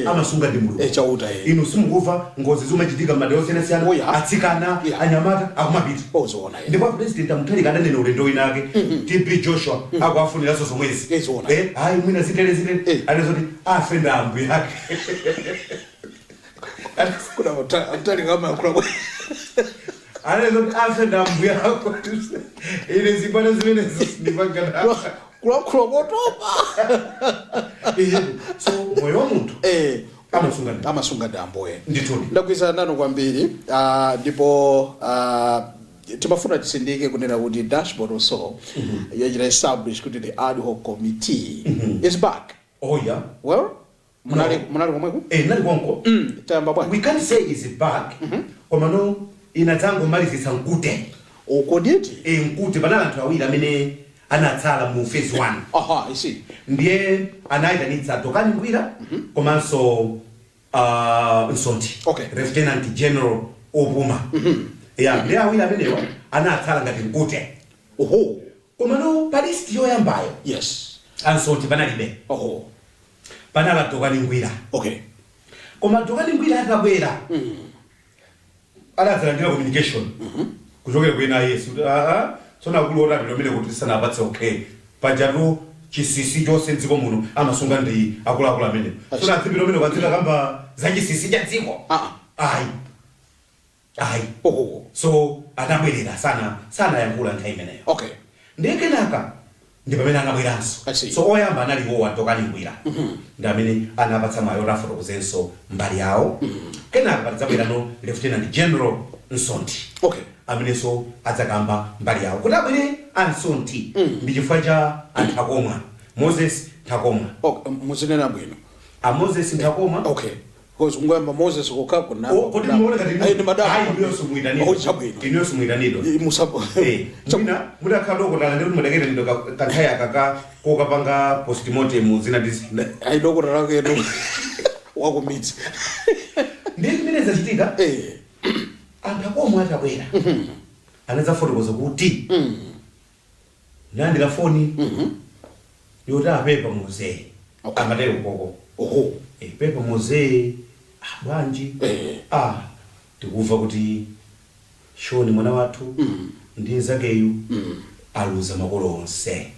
amasunga ndi Mulungu. Chauta. Inu simukuva ngozi zimachitika m'madera osiyanasiyana? Oh, yeah. Atsikana, anyamata akumapita. Ozoona. Ndipo President Amutharika adanena ulendo winake, TB Joshua akuafuniranso zomwezi. Zoona. Ayi, mwina zitere zitere, anazoti afe ndi ambuye ake. Kuna mtali kama yankhula bwa Anazoti afe ndi ambuye ako. Ine zibwana zimenezo sindipangana. Kulankhula kotopa. So moyo wa munthu amasunga ndi Amasunga ndi ambuye. Ndithudi. Ndagwirizana nanu kwambiri. Ndipo timafuna tisindike kunena kuti dashboard also yachita establish kuti the ad hoc committee is back. Oh yeah. Well, munali No. munali komweko? Eh, nali konko. Tayamba bwanji? We can't say is back, koma no, inadzangomalizitsa mkute. Ukoditi. Eh, mkute. Panali anthu awiri amene anatsala mu phase 1. Aha, I see. Ndiye anayitanitsa Dokani Ngwira komanso Msonthi, Lieutenant General opuma ya. Ndiye awiri amenewa anatsala ngati mkute. Koma no, pa list yoyambayo Ansonthi panalibe. Panali Dokani Ngwira. Koma Dokani Ngwira atabwera, adadzalandira communication kuchokera ku NIS kuti aa, tsono akulu otapita umene kuti sanapatse okay. Pajatu chinsinsi chonse mdziko muno amasunga ndi akuluakulu amene. Tsono adzipita umene kwadzika kamba za chinsinsi cha dziko. Ayi, ayi. So anabwerera, sana sanayankhula nthawi imeneyo. Ndiye kenaka ndi pamene anabweranso. I see. So oyamba analiwo Dokani Ngwira, ndi amene anapatsa mwayi oti afotokozenso mbali yawo. Kenaka patidzabwerano Lieutenant General Msonthi, amenenso adzakamba mbali yawo. Kuti abwere Ansonthi ndi chifukwa cha Anthakomwa, Moses Nthakomwa. Okay, muzinena bwino. A Moses Nthakomwa. Okay, because kungoyamba Moses kokako na Oh, kodi muone kati Ayi, ndi madama. Ayi, inuyonso muyitanidwa. Oh, chabwino. Inuyonso muyitanidwa. Eh, mwina mudakhala dokotala ndikuti mudakayitanidwa kanthawi akaka kokapanga postmortem, zina ndi zina. Ayi, dokotala laketu wakumidzi. Ndiye chimene zachitika, Anthakomwa atabwera anadzafotokoza kuti ndinalandira foni yoti apepa Mose. Amatero koko. Pepa Mose. Ah, bwanji? Ah, tikuva kuti Shoni mwana wathu ndi nzakeyu aluza makolo onse.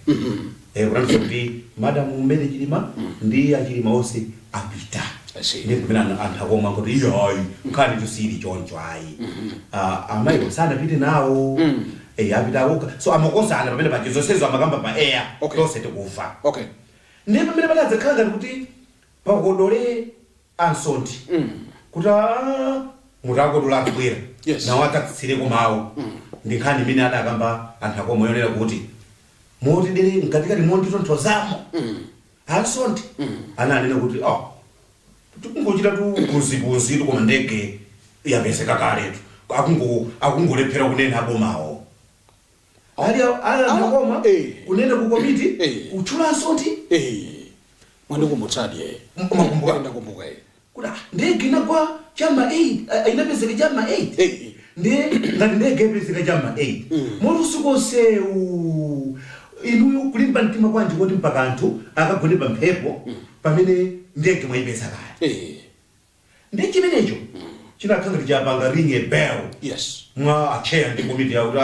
Kutanthauza kuti Madamu Mmene Chilima ndi Achilima onse apita. I see. Ndi kumene Anthakomwa kuti iyayi, nkhani tusili choncho ayi. Ah, amayiwo sanapite nawo. Apita akoka. So amakosana pamene paja, zonsezo amakamba pa air. Tonse tikufa. Ndiye pamene panadzakhala ngati kuti pakodole Ansonthi kuti mutakodola akubwera nawo adzatsitsireko mawu. Ndi nkhani imene adakamba Anthakomwa yonena kuti moti dere mkatikati monditonthozamo Ansonthi ananena kuti oh, tikungochita tu bunzibunzi, koma ndege yapezeka kaletu, akungolephera kunena abomawo. Ali ali Anthakomwa kunena ku komiti kutchula Ansonthi. Mwandikumbutsadi. Makumbuka? Ndakumbuka. Kuti ndege inagwa chama 8, inapezeka chama 8. Ndiye ngati ndege ipezeka chama 8, moti usiku onsewu inuyo kulimba mtima kwanji kuti mpaka anthu akagone pa mphepo pamene ndege mwayipeza kale? Ndi chimenecho chinakhala ngati chapanga ring a bell mwa acheya ndi komiti yakuti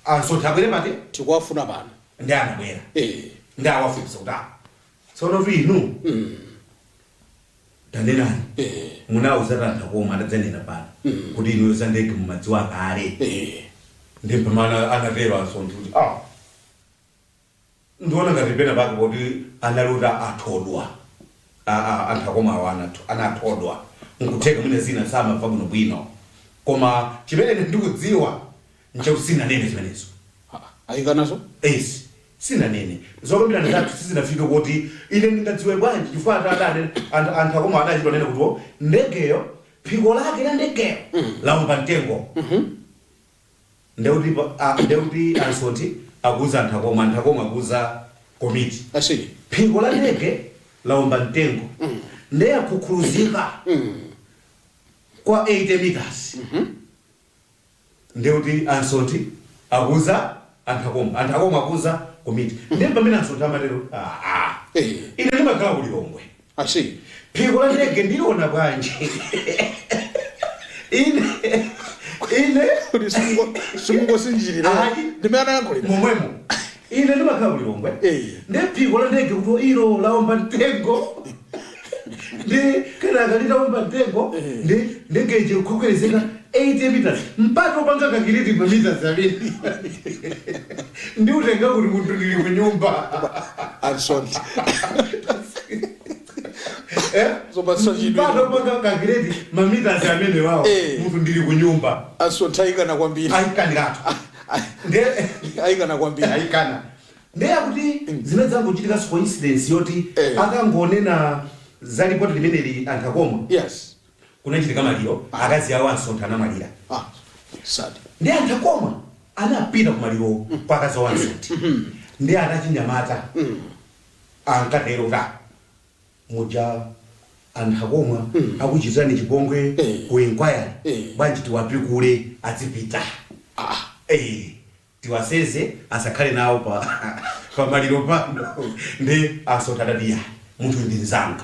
Ansonthi abwere pati. Tikuwafuna pano. Ndi anabwera. Ndi awafunsa kuti tsono tu inu tanenani, munauza Anthakomwa adadzanena pano kuti inuyo za ndege mumadziwa kale. Ndi pamene anatero Ansonthi kuti Ndiona ngati pena pake poti analota athodwa. A Nthakomwawo anathodwa, nkutheka mwina zina samamva bwinobwino, koma chimene ine ndikudziwa nchakuti sinanene zimenezo. Ayikanazo? Yes, sinanene. Zokambirana zathu sizinafike kuti ine ndingadziwe bwanji, chifukwa a Nthakomwa adachita kunena kuti oh, ndegeyo, phiko lake la ndegeyo laomba mtengo. Ndekuti a Msonthi akuuza a Nthakomwa, a Nthakomwa akuuza komiti. I see. Phiko la ndege laomba mtengo, nde yakhukhuluzika kwa 80 meters. Ndekuti a Msonthi akuuza a Nthakomwa, a Nthakomwa akuuza komiti. Nde pamene a Msonthi amatero, ah, ine ndimakhala ku Lilongwe. I see. Phiko la ndege ndiliona bwanji ine? Kuti simungosinjirira? Ayi. Ndimene anayankhulira. Momwemo ine ndimakhala ku Lilongwe. Nde phiko la ndege kuti ilo laomba mtengo, ndi kenaka litaomba mtengo, ndi ndege ije kukhwekhwerezeka 80 meters, mpaka upanga calculate ma meters amene ndi utenga kuti munthu ndili ku nyumba. A Msonthi. Eh? Zopatsa chidwi. Mpaka upanga calculate ma meters amene wawo, munthu ndili ku nyumba. A Msonthi ayikana kwambiri. Ayikaniratu nde. Ayikana kwambiri. Ayikana. Ndiye kuti zimene zangochitika coincidence yoti akangonena za ripoti limeneli a Nthakomwa, kunachitika maliro, akazi awo a Msonthi anamwalira. Ah, sad. Ndi a Nthakomwa anapita kumaliro kwa akazi awo a Msonthi, ndi anachinyamata ankatero kuti, "Ah, muja a Nthakomwa akuchitirani chipongwe ku inquiry, bwanji tiwapikule adzipita?" Tiwaseze asakhale nawo pa maliro pano. Ndi a Msonthi adati, "Yayi, munthu ndi mzanga,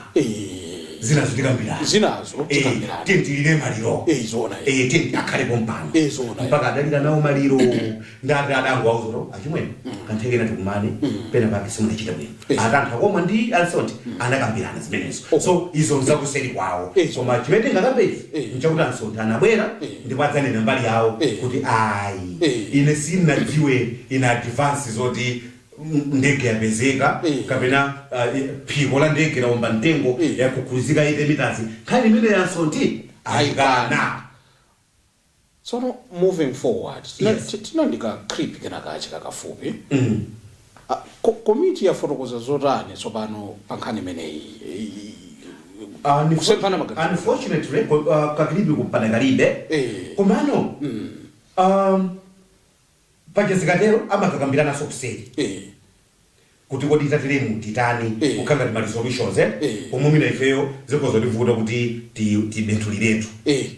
zinazo tikambirana." Zinazo tikambirana. Tiye tilire maliro. Zoona. Tiye akhalepo mpano. Zoona. Mpaka adalira nawo maliro. Ndati adangowauza kuti, "Achimwene, kantheke ena tikumane pena pake, simunachita bwino." A Nthakomwa ndi a Msonthi anakambirana zimenezo. So izo nzakuseri kwawo. Koma chimene tingakambezi nchakuti a Msonthi anabwera ndipo adzanena mbali yawo kuti, "Ayi, ine sindinadziwe in advance zoti ndege yapezeka kapena phiko la ndege laomba mtengo, yakhukhuluzika 80 meters." Nkhani imene a Msonthi ayikana. Tsono moving forward, tinali ndi ka clip kenakache kakafupi. Ah, komiti yafotokoza zotani tsopano pa nkhani imeneyi? Kusemphana maganizo. Unfortunately, ka clip kupadakalibe. Komano paja zikatero amakakambiranaso kuseri kuti kodi tateremu titani, kukhala ngati ma resolutions, eh? Pomwe mwina ifeyo zikhoza kutivuta kuti tibenthuliretu,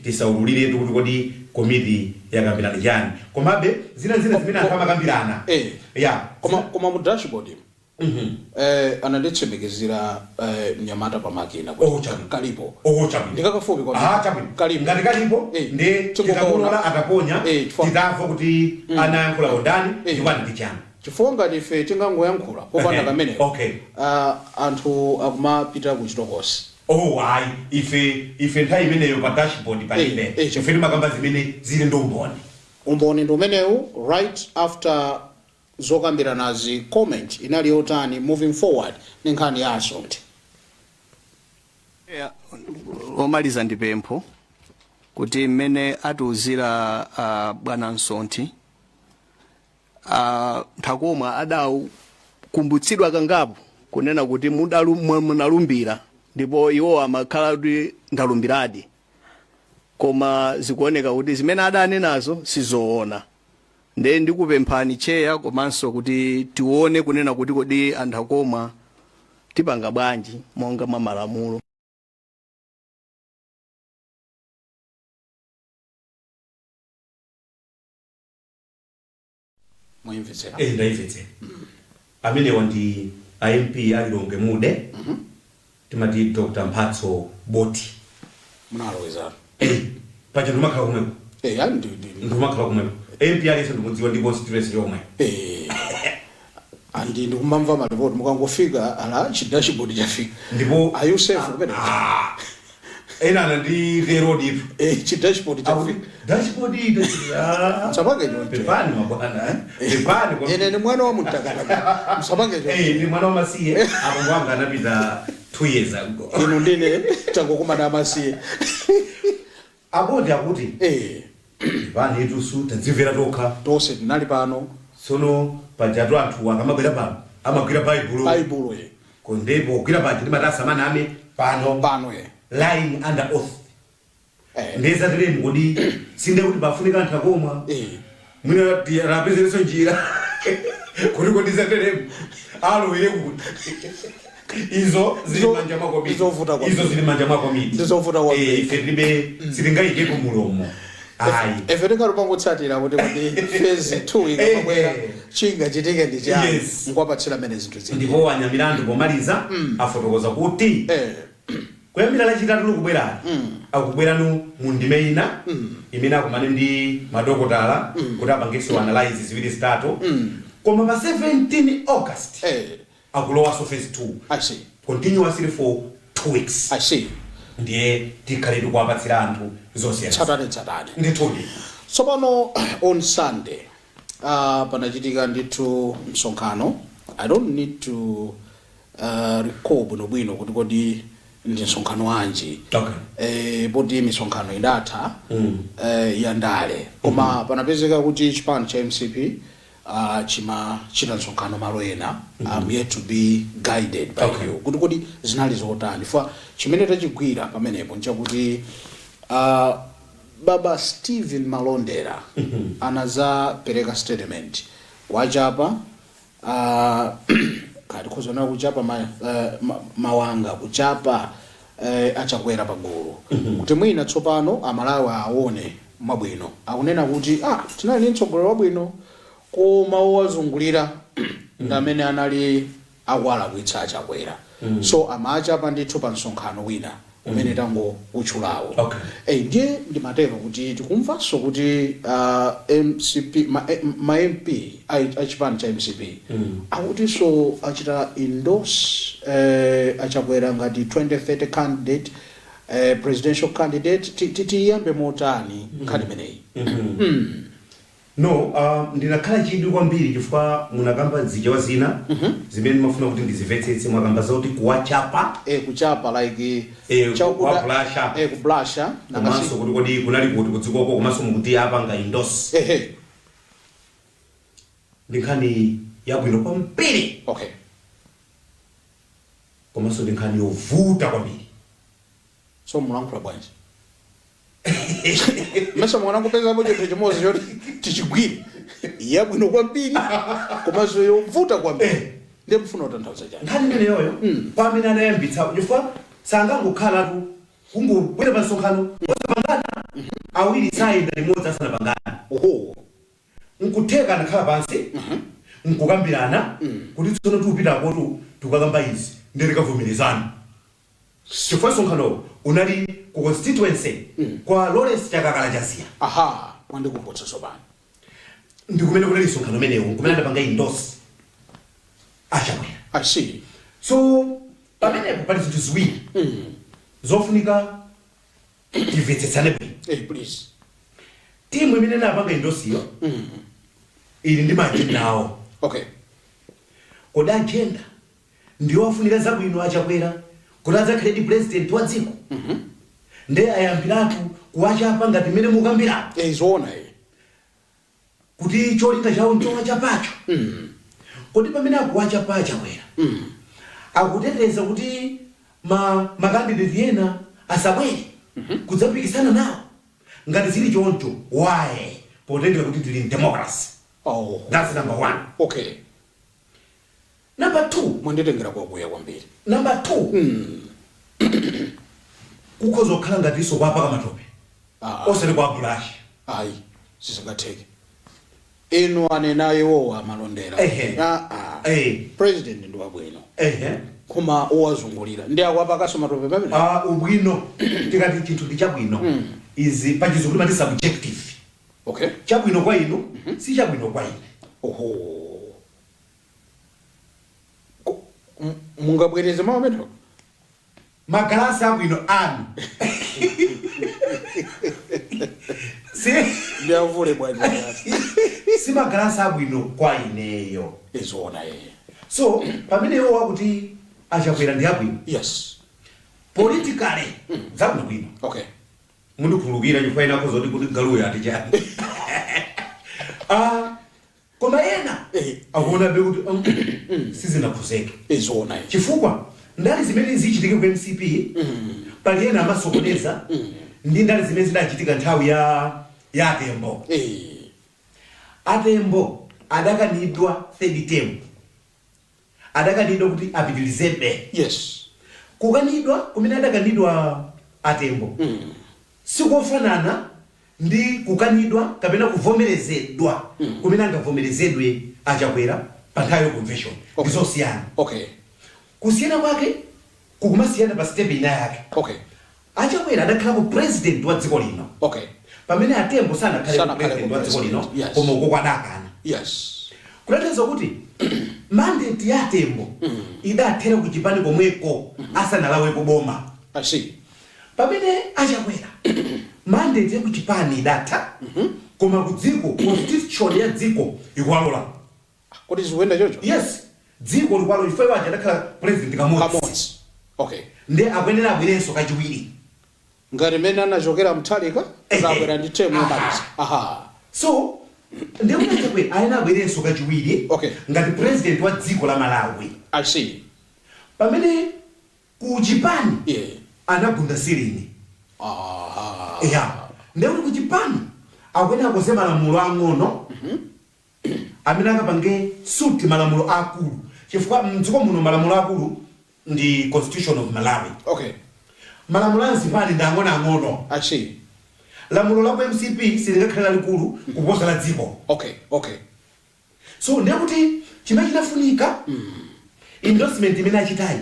tisaululiretu kuti kodi komiti yakambirana chani. Komabe zina zina zimene anthu amakambirana, ya. Koma mu dashboard ananditsimikizira mnyamata pamakina kuti Oh, chabwino. kalipo. Oh, chabwino. Ndikakafupi kwambiri. Ah, chabwino. Kalipo. Ngati kalipo, ndi tingokaona. titakolola ataponya, titamva kuti anayankhula ndani ndipo anati chani. Chifukwa ngati ife tingangoyankhula popanda kameneko, anthu akumapita ku chitokosi. Oh ayi, ife nthawi imeneyo pa dashboard palibe. Ife timakamba zimene zili ndi umboni. Umboni ndi umenewu. Right after zokambiranazi, comment inali yotani moving forward ndi nkhani ya a Msonthi? Yeah, omaliza ndi pempho kuti mmene atiuzira bwana Msonthi, Nthakomwa adakumbutsidwa kangapo kunena kuti munalumbira, ndipo iwo amakhala kuti ndalumbiradi, koma zikuoneka kuti zimene adanenazo sizoona. Nde ndikupemphani Chair, komanso kuti tione kunena kuti kodi a Nthakomwa tipanga bwanji monga mwa malamulo. Mwayimvetsera? Eh, ndayimvetsera. Amenewa ndi a MP a Lilongwe Mude, timati Dr Mphatso Boti. Munalowezatu. Eh, paja ndimakhala komweko. Ayi, ndi Ndimakhala komweko. MP aliyense ndikudziwa ndi constituency yomwe. Andi ndikumamva malipoti mukangofika, ala, chi dashboard chafika. Ndipo Are you safe kumene? Ah. Ena ananditero ditu. Chi dashboard Akuti chafika. dashboard ito. Msapange choncho. Pepani mabwana, eh? Pepani kwa Ine ni mwana wa mtakataka, msapange choncho. Ni mwana wa masiye. Abambo anga anapita 2 years ago. Inu ndine tangokumana amasiye. Akoti akuti pepani itusu tadzimvera tokha. Tonse tinali pano. Tsono pajatu anthu akamabwera pano amagwira Baibulo. Baibulo ye. Kondepo kugwira paja timati asamaname pano. Pano ye. Lying under oath. Ndezateremu kodi sinde kuti pafunika anthu akomwa mwina rapezereso njira kuti kodi zateremu alowere kuti izo zili manja mwa komiti. Ndizovuta kwambiri. Izo zili manja mwa komiti. Ndizovuta kwambiri. Ife tilibe, sitingayikepo mulomo ayi. Ife tingalupangotsatira kuti phase 2 ikamabwera chingachitike ndi chani. Nkwapatsira mmene zinthu zili. Ndipo anyamilandu pomaliza afotokoza kuti kuyambira Lachitatu likubwerani akubweranu mu ndime ina imene akumane ndi madokotala kuti apangenso analyze ziwiri zitatu, koma pa 17 August akulowaso phase 2 I see. continuously for 2 weeks. I see. Ndiye tikhale tikuwapatsira anthu zosiyana tsatane tsatane. Ndithudi. Tsopano on Sunday panachitika ndithu msonkhano. I don't need to recall bwinobwino kuti kodi ndi msonkhano wanji, poti misonkhano idatha ya ndale, koma panapezeka kuti chipani cha MCP chimachita msonkhano malo ena. I'm yet to be guided by you kuti kodi zinali zotani fa. Chimene tachigwira pamenepo nchakuti baba Stephen Malondera anazapereka statement kwachapa kati khozana kuchapa mawanga kuchapa achakwera pagulu kuti mwina tsopano Amalawi aone mwabwino. Akunena kuti tinali ndi mtsogoleri wabwino, koma owazungulira ndi amene anali akuwalakwitsa achakwera. So amachapa ndithu pa msonkhano wina umene tango utchulawo. Ndiye ndimatero kuti tikumvanso kuti MCP ma MP achipani cha MCP akutinso achita endorse achakwera ngati 2030 candidate, presidential candidate. Tiyambe motani nkhani imeneyi? No, ndinakhala chidwi kwambiri chifukwa munakamba zichewa zina zimene ndimafuna kuti ndizimvetsetse. Mwakamba zakuti kuwachapa. Kuchapa like Kuwablasha. Kublasha. Komanso kuti kodi kunali kuti kudzikoko, komanso mukuti apanga endorse. Ndi nkhani yabwino kwambiri, komanso ndi nkhani yovuta kwambiri. So mulankhula bwanji? Mesa mwanangopezapo chinthu chimodzi choti tichigwire, yabwino kwambiri komanso yovuta kwambiri, ndiye mfuna kutanthauza chani? Nkhani imeneyoyo pamene anayambitsa, chifukwa sangangokhalatu kungobwera pa msonkhano osapangana. Awiri sayenda limodzi asanapangana. Nkutheka anakhala pansi nkukambirana kuti tsono tiupitakotu tikukakamba izi, ndiye tikavomerezana, chifukwa msonkhanowo unali ku constituency kwa Lawrence Chakakala Chaziya. Aha, mwandikumbutsa tsopano. Ndi kumene kunali msonkhano umenewo, kumene adapanga endorse achakwera. I see. So pamenepo pali zinthu ziwiri zofunika timvetsetsane bwino. Please. Timu imene inapanga endorse-yo ili ndi ma agenda awo. Kodi agenda ndiyo afunika zabwino achakwera kuti adzakhale ndi president wa dziko, nde ayambiratu kuwachapa ngati mmene mukambirana Zoona eh. kuti cholinga chawo nchowachapacho? Kodi pamene akuwachapa achakwera akuteteza kuti ma candidate ena asabwere kudzapikisana nawo? Ngati zili choncho, why, potengera kuti tili in democracy? That's number one. Number two. Mwanditengera kwakuya kwambiri. Number two, kukhoza kukhala ngatinso kwapaka matope, osati kwa bulashi. Ayi, sizingatheke. Inu anena iwowa Malondera. President ndi wabwino, koma owazungulira ndi akwapakaso matope pamene. Ah, ubwino, tikati chinthu ndi chabwino, izi pachizungu timati subjective. Chabwino kwa inu si chabwino kwa ine. Oho. Mungabwereze mawu amenewo? Magalasi abwino anu Si Ndiyavule bwanji? Si magalasi abwino kwa ineyo. Izoona, eh. So pamene iwo wakuti achakwera ndi abwino, politically zabwino bwino, mundikhululukira chifukwa ena akhoza kuti galuyo ati chani. Ah, koma ena akuonabe kuti sizinakhuzeke. Izoona, eh. Chifukwa ndale zimene zichitike ku MCP, pali ena amasokoneza ndi ndale zimene zidachitika nthawi ya Atembo. Atembo adakanidwa third term, adakanidwa kuti apitirizebe. Kukanidwa kumene adakanidwa Atembo sikofanana ndi kukanidwa kapena kuvomerezedwa kumene angavomerezedwe Achakwera pa nthawi ya convention. Ndizosiyana. Kusiyana kwake kukumasiyana pa step ina yake. Achakwera adakhala ku president wa dziko lino, pamene Atembo sanakhale ku Sanakhale president ku wa dziko lino. President, yes. Koma uko kwadakana. Kutanthauza kuti mandate ya Atembo idathera ku chipani komweko asanalaweko boma, I see. Pamene Achakwera mandate ya ku chipani idatha, koma ku dziko, constitution ya dziko ikuwalola. Kuti zikuyenda chocho? Yes, dziko likuwalola. Chifukwa iwo aja adakhala president kamodzi. Kamodzi, okay. Ndi akuyenera abwerenso kachiwiri. Ngati mmene anachokera Mutharika, zabwera ndi term yomaliza, aha. So ndikuti Achakwera ayenera abwerenso kachiwiri ngati president wa dziko la Malawi, I see. Pamene ku chipani anagunda ceiling. Ya, ndekuti ku chipani akuyenera akonze malamulo ang'ono amene akapange suit malamulo akulu, chifukwa mdziko muno malamulo akulu ndi Constitution of Malawi. Malamulo a mzipani ndi ang'onoang'ono. I see. Lamulo la ku MCP silingakhale lalikulu kuposa la dziko. So ndekuti chimene chinafunika, endorsement imene achitayi,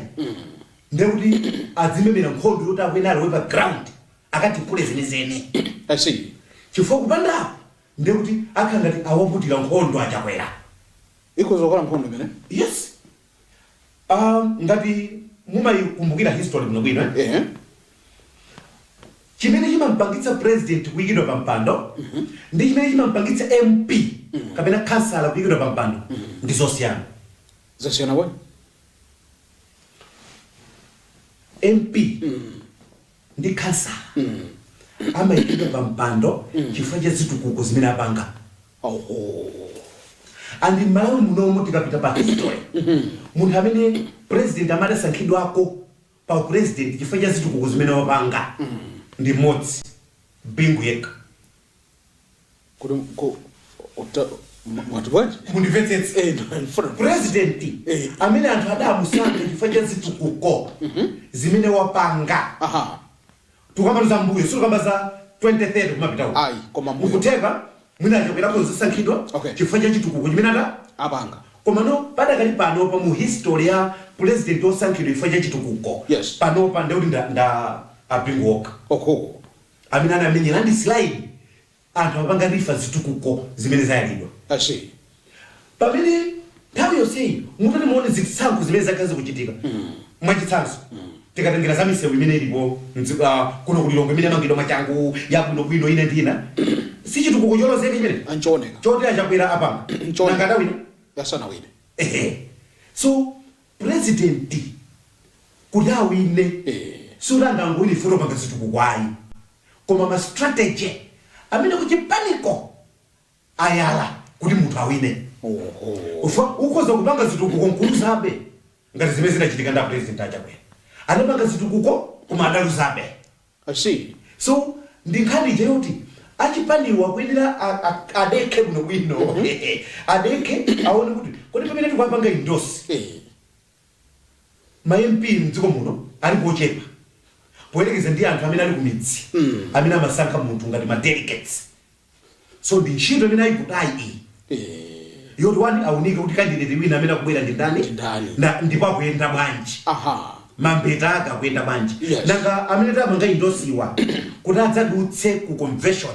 ndekuti adzimemera nkhondo yoti akuyenera alowe pa ground akatipule zenizeni, I see. Chifukwa kupandapo ndekuti akhala ngati awaputira nkhondo Achakwera. Ikuzokhala nkhondo imene? Yes, ngati mumayikumbukira history bwinobwino, eh? Chimene chimampangitsa president kuyikidwa pa mpando ndi chimene chimampangitsa MP kapena kansala kuyikidwa pa mpando ndi zosiyana. Zasiyana bwanji? MP ndi kansala amayikidwa pa mpando chifukwa cha zitukuko zimene apanga. And m'Malawi munomo, tikapita pa history, munthu amene president amati asankhidwako pa president chifukwa cha zitukuko zimene wapanga ndi mmodzi, Bingu yekha. Kuti mwati bwanji? Mundimvetsetse. Eh, ndifuna. President amene anthu adamusankha chifukwa cha zitukuko zimene wapanga, tikamba za mbuyo, sitikamba za 2030 kumapita uko. Ayi, koma mbuyo. Mukutheka mwina Achakwerapo zisankhidwa chifukwa cha chitukuko chimene ata apanga. Komano padakali panopa, mu history ya president osankhidwa chifukwa cha chitukuko, panopa ndekuti nda aBingu okha amene anamenya landslide, anthu apanga refer zitukuko zimene zayalidwa. I see. Pamene nthawi yonseyi mutati muone zitsankho zimene zakhala zikuchitika, mwachitsanzo tikatengera za misewu imene ilipo kuno kuLilongwe, imene yamangidwa mwachangu, yabwinobwino, ina ndi ina, si chitukuko cholozeka chimene Anchioneka. Choti Achakwera apanga? Nchooneka. Nanga adawina? Yasanawine. Ehe, so president kuti awine, suti angangowina ifeto panga zitukuko ayi, koma ma strategy amene kuchipaniko ayala kuti munthu awine. Ufa ukhoza kupanga zitukuko nkuluzabe, ngati zimene zinachitika ndi president Achakwera, anapanga zitukuko koma adaluzabe. I see. So ndi nkhani ija yoti achipaniwa akuyenera adekhe bwinobwino, adekhe, aone kuti kodi pamene tikuwapanga endorse, ma MP mdziko muno alipo ochepa poyerekeza ndi anthu amene ali ku midzi amene amasankha munthu ngati ma delegates. So ndi ntchito imene ayiputayi iyi yoti wani aunike kuti candidate wina amene akubwera ndi ndani. Ndi ndani. Ndipo akuyenda bwanji, mambeta ake akuyenda bwanji. Nanga amene tapanga endorse-wa kuti adzadutse ku convention,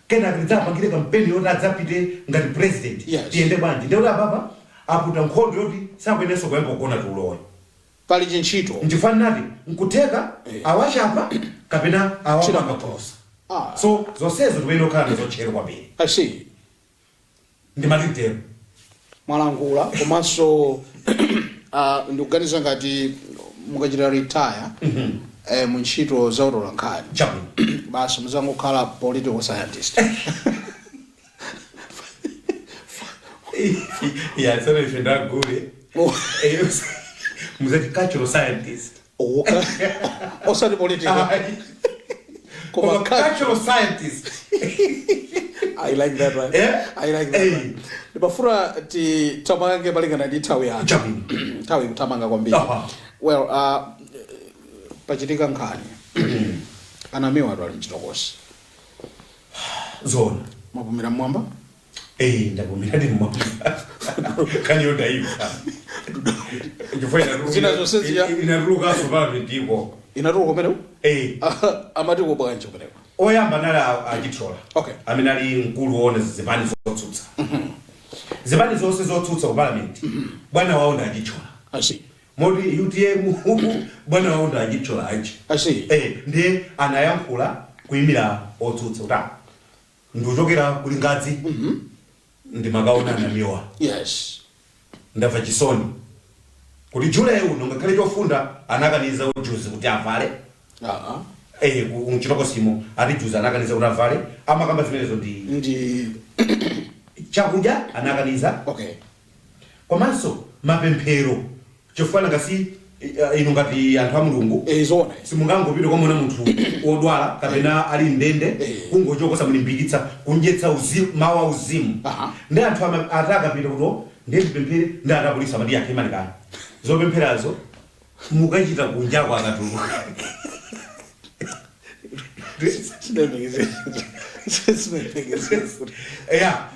kenaka tidzapangire kampeni yoti adzapite ngati president, tiyende bwanji? Ndikuti apapa aputa nkhondo yoti sakuyeneranso kuyamba kugona tuloyo. Pali chintchito. Nchifukwa nati nkutheka awachapa kapena awapanga phulusa. Ah. So zonsezo tikuyenera kukhala nazo tcheru kwambiri. I see. Ndimati mtero. Mwalankhula komanso ndikuganiza ngati mukachita retire mu ntchito za utolankhani, basi muzangokhala political scientist. Ya, tsono ife ndagule. Muzati cultural scientist. Osati political. Ayi. Koma Koma cultural scientist. I like that one. Eh? I like that Eh. one. Ndimafuna tithamange malingana ndi nthawi yathu. Chabwino. Nthawi ikuthamanga kwambiri. Well, pachitika nkhani. A Namiwa ali mchitokosi. Zona. Mwapumira mmwamba? Eh, ndapumira ndi mmwamba. Nkhaniyo ndaimva. Chifukwa Zina zonse zija- inatulukanso parliament iko. Inatuluka kumeneko? Eh. Amati ko bwanji kumeneko? Oyamba anali a Chithyola. Amene ali mkulu woona zipani zotsutsa. Zipani zonse zotsutsa ku parliament. Bwana wawo ndi a Chithyola. I see. Moti UTM bwana wawo ndi a Chithyola aja. I see. Eh, ndiye anayankhula kuyimira otsutsa kuti ah, ndikuchokera ku Lingadzi. Ndimakaona Namiwa. Ndamva chisoni kuti July uno ngakhale chofunda anakaniza ujuzi kuti avale. Eh, mchitokosimo ati juzi anakaniza kuti avale. Amakamba zimenezo ndi ndi chakudya anakaniza. Komanso mapemphero chifukwa nanga si inu ngati anthu a Mulungu zoona. Simungangopita kukamuona munthu wodwala kapena ali mndende kungochoka osamulimbikitsa kumdyetsa mawu auzimu. Ndi anthu ati akapita kuti ndiye tipemphere ndi ati apolisi amati yankhe malikani zopempherazo mukachita kunjako akatuluka. Ya,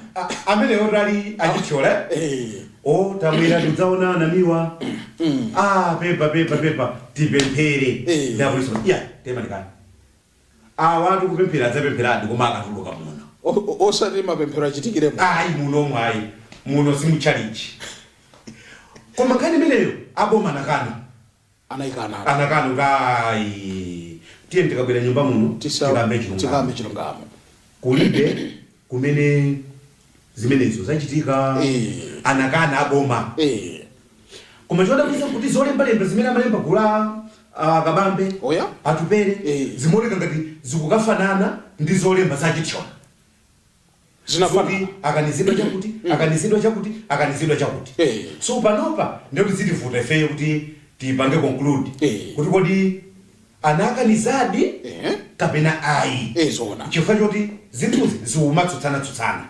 amenewo ali a Chithyola. O, tabwera tidzaona Namiwa. Ah, pepa pepa pepa tipemphere. Ndi apolisi amati, ya temalikani awa tikupemphera adzapempheradi koma akatuluka muno. Osati mapemphero achitikire muno. Ayi, muno ayi, muno simuchalichi. Koma nkhani imeneyo aboma anakana. Anayikana. Anakana kuti ayi, tiye tikabwera nyumba muno tikambe chilungamo. Tikambe chilungamo. Kulibe kumene zimenezo zachitika. Anakana aboma. Koma chodabwitsa kuti zolembalemba zimene amalemba gulu la Kabambe, Oya. Atupele, zimaoneka ngati zikukafanana ndi zolemba za Chithyola. Zinafanana. Zoti akanizidwa chakuti, akanizidwa chakuti, akanizidwa chakuti. So panopa ndikuti zitivuta ifeyo kuti tipange conclude kuti kodi anakanizadi kapena ayi. Zoona. Chifukwa choti zinthuzi zikumatsutsana-tsutsana.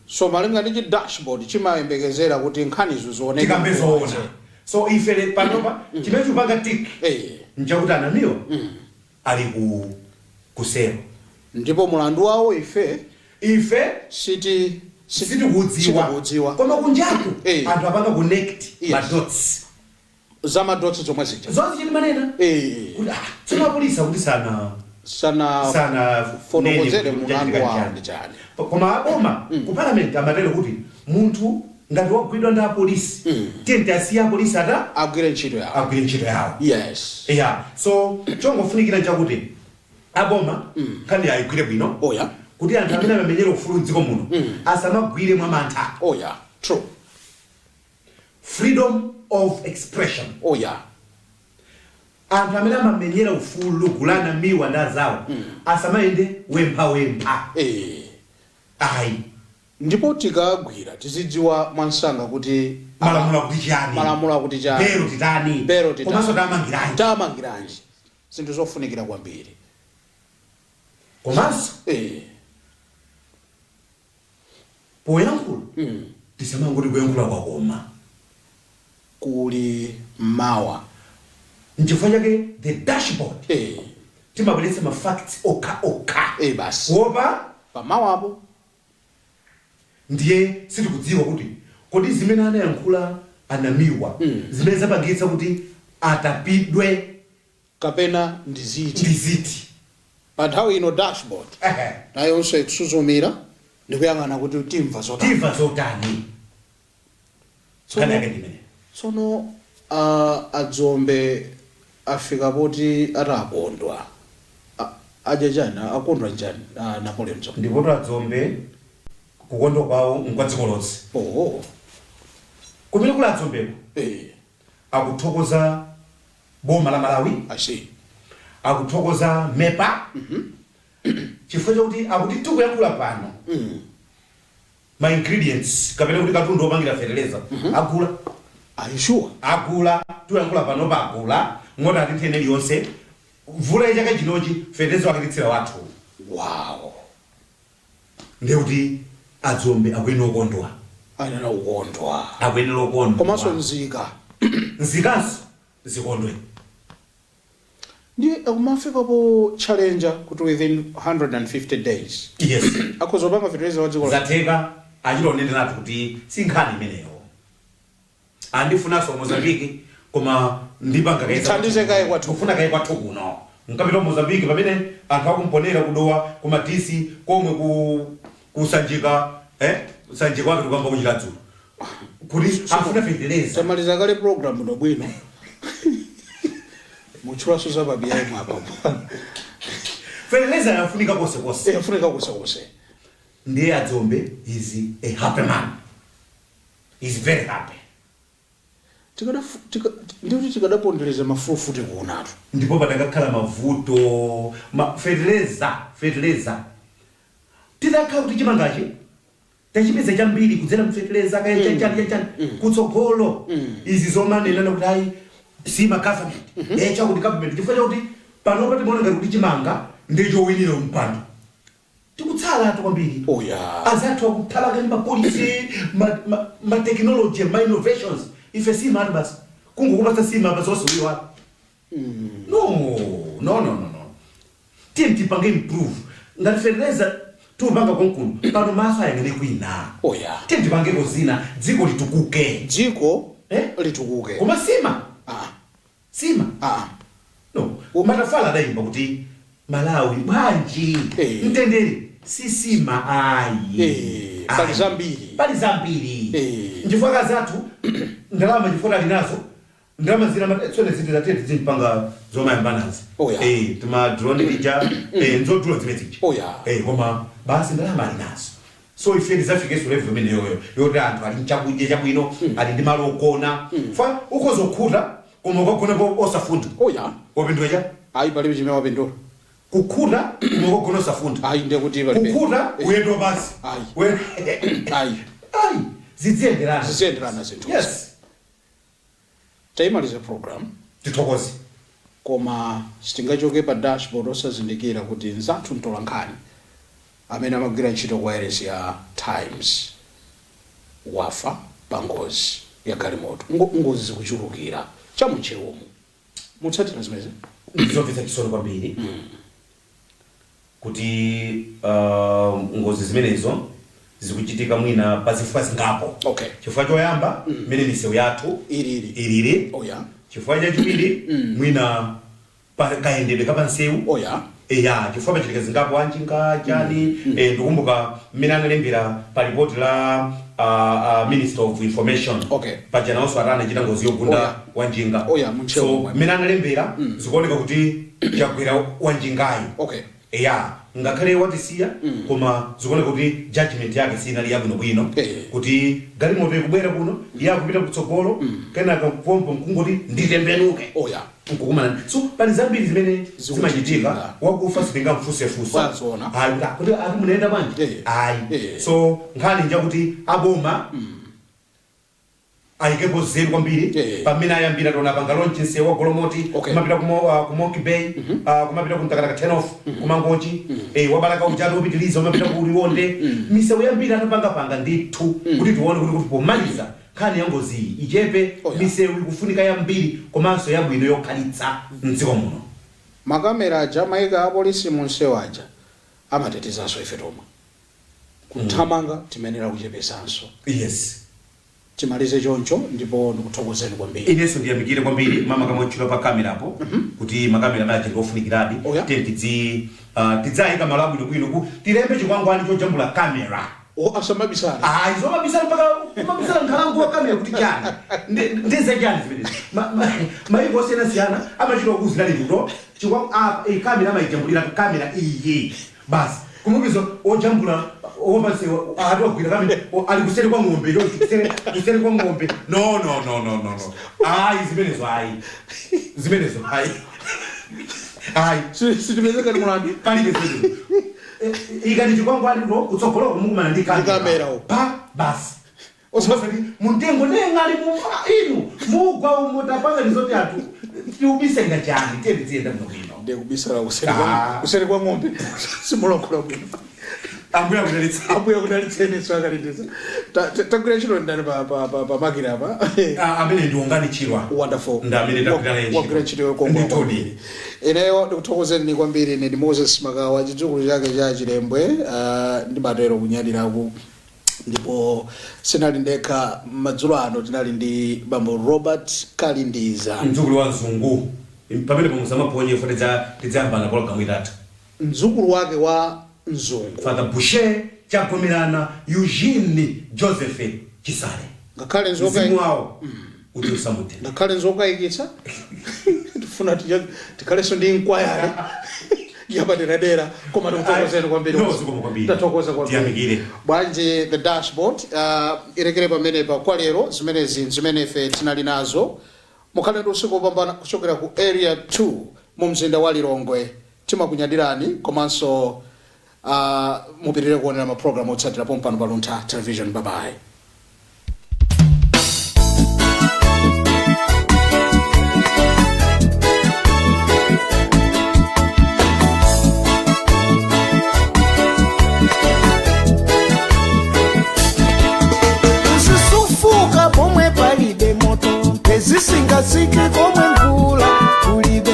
So malinga ndi chi dashboard chimayembekezera kuti nkhanizo zioneke. Tikambe zoona. So ife panopa chimene chikupanga tick nchakuti a Namiwa ali ku selo. Ndipo mulandu wawo ife ife siti sitikudziwa. Sitikudziwa. Koma kunjaku anthu apanga connect ma dots. Za ma dots zomwe zija. Zonse chitimanena. Kuti tsono apolisi akuti sana sana sana fotokozere nene kuti mulandu chachitika wawo chani. ndi chani. Koma aboma ku parliament amatero kuti munthu ngati wagwidwa ndi apolisi, tiye tiasiye apolisi ata agwire ntchito yawo. Agwire ntchito yawo. Yeah. So chongofunikira nchakuti aboma nkhani ayigwire bwino. Kuti anthu amene amamenyera ufulu mdziko muno asamagwire mwa mantha. Oh yeah, true. Freedom of expression. Oh yeah. Anthu amene amamenyera ufulu gulu la Namiwa ndi azawo asamayende wempha wempha. Ayi. Ndipo tikagwira tizidziwa mwansanga kuti malamulo akuti chani. Malamulo akuti chani. Belo titani. Belo titani. Komanso tamangiranji. Tamangiranji. Zinthu zofunikira kwambiri. Komanso poyankhula tisamangoti kuyankhula kwakoma. Kuli mawa. Nchifukwa chake the dashboard timabweretsa ma facts okha okha. Basi. Kuopa pamawapo. Ndiye sitikudziwa kuti kodi zimene anayankhula a Namiwa zimene zapangitsa kuti atapidwe kapena ndi ziti. Ndi ziti. Pa nthawi ino dashboard nayonso ikusuzumira ndikuyang'ana kuti timva zotani. Timva zotani. Nkhani yake ndi imene. Tsono Adzombe afika poti atakondwa. Adya chani? Akondwa njani? Napoleon Dzombe. Ndipotu adzombe kukondwa kwawo nkwa dziko lonse. Kumene kuli adzombeko akuthokoza boma la Malawi, I see. akuthokoza MEPA chifukwa chakuti akuti tikuyankhula pano ma ingredients kapena kuti katundu opangira fertilizer agula. Are you sure? Agula, tikuyankhula pano pa agula, ngoti ati nthene iliyonse mvula ya chaka chinochi fertilizer wakititsira wathu. Ndiye kuti adzombe akuyenera kukondwa. Ayenera kukondwa. Akuyenera kukondwa. Komanso nzika. Nzikanso zikondwe. Ndiye akumafika po challenge kuti within 150 days akhoza kupanga fertilizer wa dziko la Zatheka, achita kuneneratu kuti si nkhani imeneyo. Andifunanso Mozambique, koma ndipanga kaye Ndithandize kaye kwathu. Kufuna kaye kwathu kuno. Nkapita ku Mozambique pamene anthu akumponera kudowa kumadisi komwe kusanjika, sanjika wake tikamba kuchita dzulo. Kuti afuna fertilizer. Tamaliza kale program no bwino. Mutchulaso za pabiyayi mwapa. Fertilizer yafunika konse konse. Yafunika konse konse. Ndiye adzombe is a happy man. He's very happy. Ndikuti tikadapondereza mafufu tikuonatu. Ndipo patakakhala mavuto ma fertilizer, fertilizer. Titakhala kuti chimangachi tachipeza chambiri kudzera mu fertilizer kaya chani chani chani kutsogolo. Izi zomanenana kuti ayi sima government. Chakuti government chifukwa chakuti panopa timaona ngati kuti chimanga ndi chowinira mpando. Tikutsala atu kwambiri. Oh, yeah. Azathu akuthamanga ndi ma policy, ma technology, ma innovations. Ife sima atu basi. Kungokupatsa sima pa zonse uyo watu. No, no, no, no, no. Tiye tipange improve. Ngati fertilizer tupanga konkuno, pano maso ayang'ane kwina. Oh, yeah. Tiye tipangeko zina, dziko litukuke. Dziko litukuke. Koma sima. Sima. No. Matafala adayimba kuti Malawi bwanji mtendere sisima ayi. Pali Ayi. zambiri. Pali zambiri. Nchifukwa kazathu ndalama chifukwa ali nazo ndalama zina tsone ziti zatete zimpanga zomayambanazi. Oh, yeah. Tima drone lija, nzodula zimene zija. Oh, yeah. Koma basi ndalama ali nazo. So ife tizafikenso level imeneyoyo yoti anthu ali nchakudya chabwino, ali ndi malo ogona. Fa ukozokhuta koma ukagona po osafunda. Oh, yeah. Wapindula cha? Ayi, palibe chimene wapindula. Kukhuta koma ukagona osafunda. Ayi, ndiye kuti palibe. Kukhuta uyendo basi. Ayi. Ayi. Ayi, zidziyenderana. Zidziyenderana zinthu. Yes. Tayimaliza program. Tithokoze. Koma sitingachoke pa dashboard osazindikira kuti nzathu mtolankhani amene amagwira ntchito kwa wailesi ya Times wafa pa ngozi ya galimoto. Ngozi zikuchulukira chamuntchewumu. Mutsatira zimenezi? Ndizomvetsa chisoni kwambiri kuti ngozi zimenezo zikuchitika mwina pa zifukwa zingapo. Chifukwa choyamba, mmene misewu yathu ilili. Ilili. Oh, yeah. Chifukwa chachiwiri, mwina pa kayendedwe kapansewu. Oh, yeah. Eya, chifukwa pachitika zingapo anjinga chani. Ndikumbuka mmene analembera pa ripoti la Minister of Information. Paja nawonso ati anachita ngozi yogunda wanjinga. Oh, yeah, munchewu So omwe. mmene analembera zikuoneka kuti chagwera wanjingayo. Eya, ngakhale watisiya, koma zikuoneka kuti judgment yake sinali yabwinobwino. Kuti galimoto ikubwera kuno, iye akupita kutsogolo, kenaka pompo nkungoti nditembenuke. Oh, yeah. Nkukumana. So pali zambiri zimene Zikuchitika. zimachitika, wakufa sitingamfunsefunso. Wazoona. Ayi, kuti ati munaenda bwanji? Ayi. So nkhani njakuti aboma ayikepo zeru kwambiri pamene ayambira tona panga launch msewu wa Golomoti, kumapita ku Monkey Bay, kumapita ku Mtakataka turn off, kumangochi, wabalaka ujatu upitiliza umapita ku Liwonde. Misewu yambiri atapangapanga ndithu kuti tione kuti pomaliza nkhani ya ngozi iyi ichepe. Misewu ikufunika yambiri komanso yabwino yokhalitsa mdziko muno. Makamera aja amayika apolisi mu msewu aja amatetezanso ife tomwe. Kuthamanga timenera kuchepesanso. Timalize choncho ndipo ndikuthokozeni kwambiri. Inenso ndiyamikire kwambiri mama kamwe tchula pa kamera apo kuti makamera amene aja ndiofunikiradi. Tiye tidzayika malo abwinobwino ku tilembe chikwangwani chojambula kamera. O, asamabisana. Ayi, zomabisana mpaka kumabisana nkhalango wa kamera kuti chani? Ndeze chani zimenezi? Mayiko osiyanasiyana amachita kuzira lero chikwa apa kamera amayijambulira kamera iyi basi kumubizo ojambula opanse ati wagwira kamera ali kuseri kwa ng'ombe yo kuseri kwa ng'ombe. No, no, no, no, no, no, ayi, zimenezo ayi, zimenezo ayi, ayi. Sitimezeka ni mulandu. Palibe zimenezo. Ikati chikwangwani ro kutsogoloko mukumana ndi kamera uko. Pa basi osati muntengo neng'ali mu inu mugwa umo tapanga ndizoti anthu tiubisenga chani? Tiye tiziyenda muno bwino. Ndiye kubisala kuseri kwa Ah. kuseri kwa ng'ombe simulankhula bwino. Ambuye akudalitsa. Ambuye akudalitseni swakalindisa. Tagwira ntchito ndani pa makina apa? Ah, amene ndi Wongani Chirwa. Wonderful. Ndi amene tagwira naye ntchito. Wagwira ntchito yokongola Ndithudi. kwambiri. Ineyo ndikuthokozeni kwambiri. Ine ndi Moses Makawa, chidzukulu chake cha Chilembwe, ndimatero kunyadiraku. Ndipo sinali ndekha madzulo ano, tinali ndi bambo Robert Kalindiza. Mdzukulu wa mzungu pamene pamusamaponye fo tidzayambana pologalamu itatha. Mdzukulu wake wa mzungu. Father Boucher Chagomerana Eugene Joseph Chisale. Ngakhale nzoka Mzimu wawo uti usamuthe. Ngakhale nzokayikitsa, tifuna tikhalenso ndi inquiry yapaderadera, koma tikuthokozeni kwambiri. No, zikomo kwambiri. Tathokoza kwambiri. Tiyamikire. Bwanji The Dashboard irekere pamenepa kwa lero. Zimenezi zimene ife tinali nazo. Mukhale ndi usiku wopambana kuchokera ku Area 2 mu mzinda wa Lilongwe. Timakunyadirani komanso mupitirire kuonera mapulogalamu otsatira pompano pa Luntha Television. Bye bye. Uzisufuka pomwe palibe moto, mphezi komwe mvula kulibe.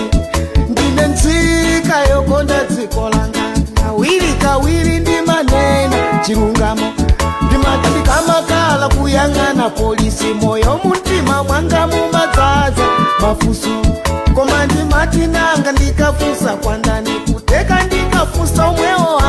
Ndine nzika yokonda dziko langa, kawiri kawiri ndimanena chilungamo. Ndimati ndikamakhala kuyang'ana polisi, moyo mumtima mwanga mumadzaza mafunso, koma ndimati nanga ndikafunsa kwandani? Kuteka ndikafunsa omwewo.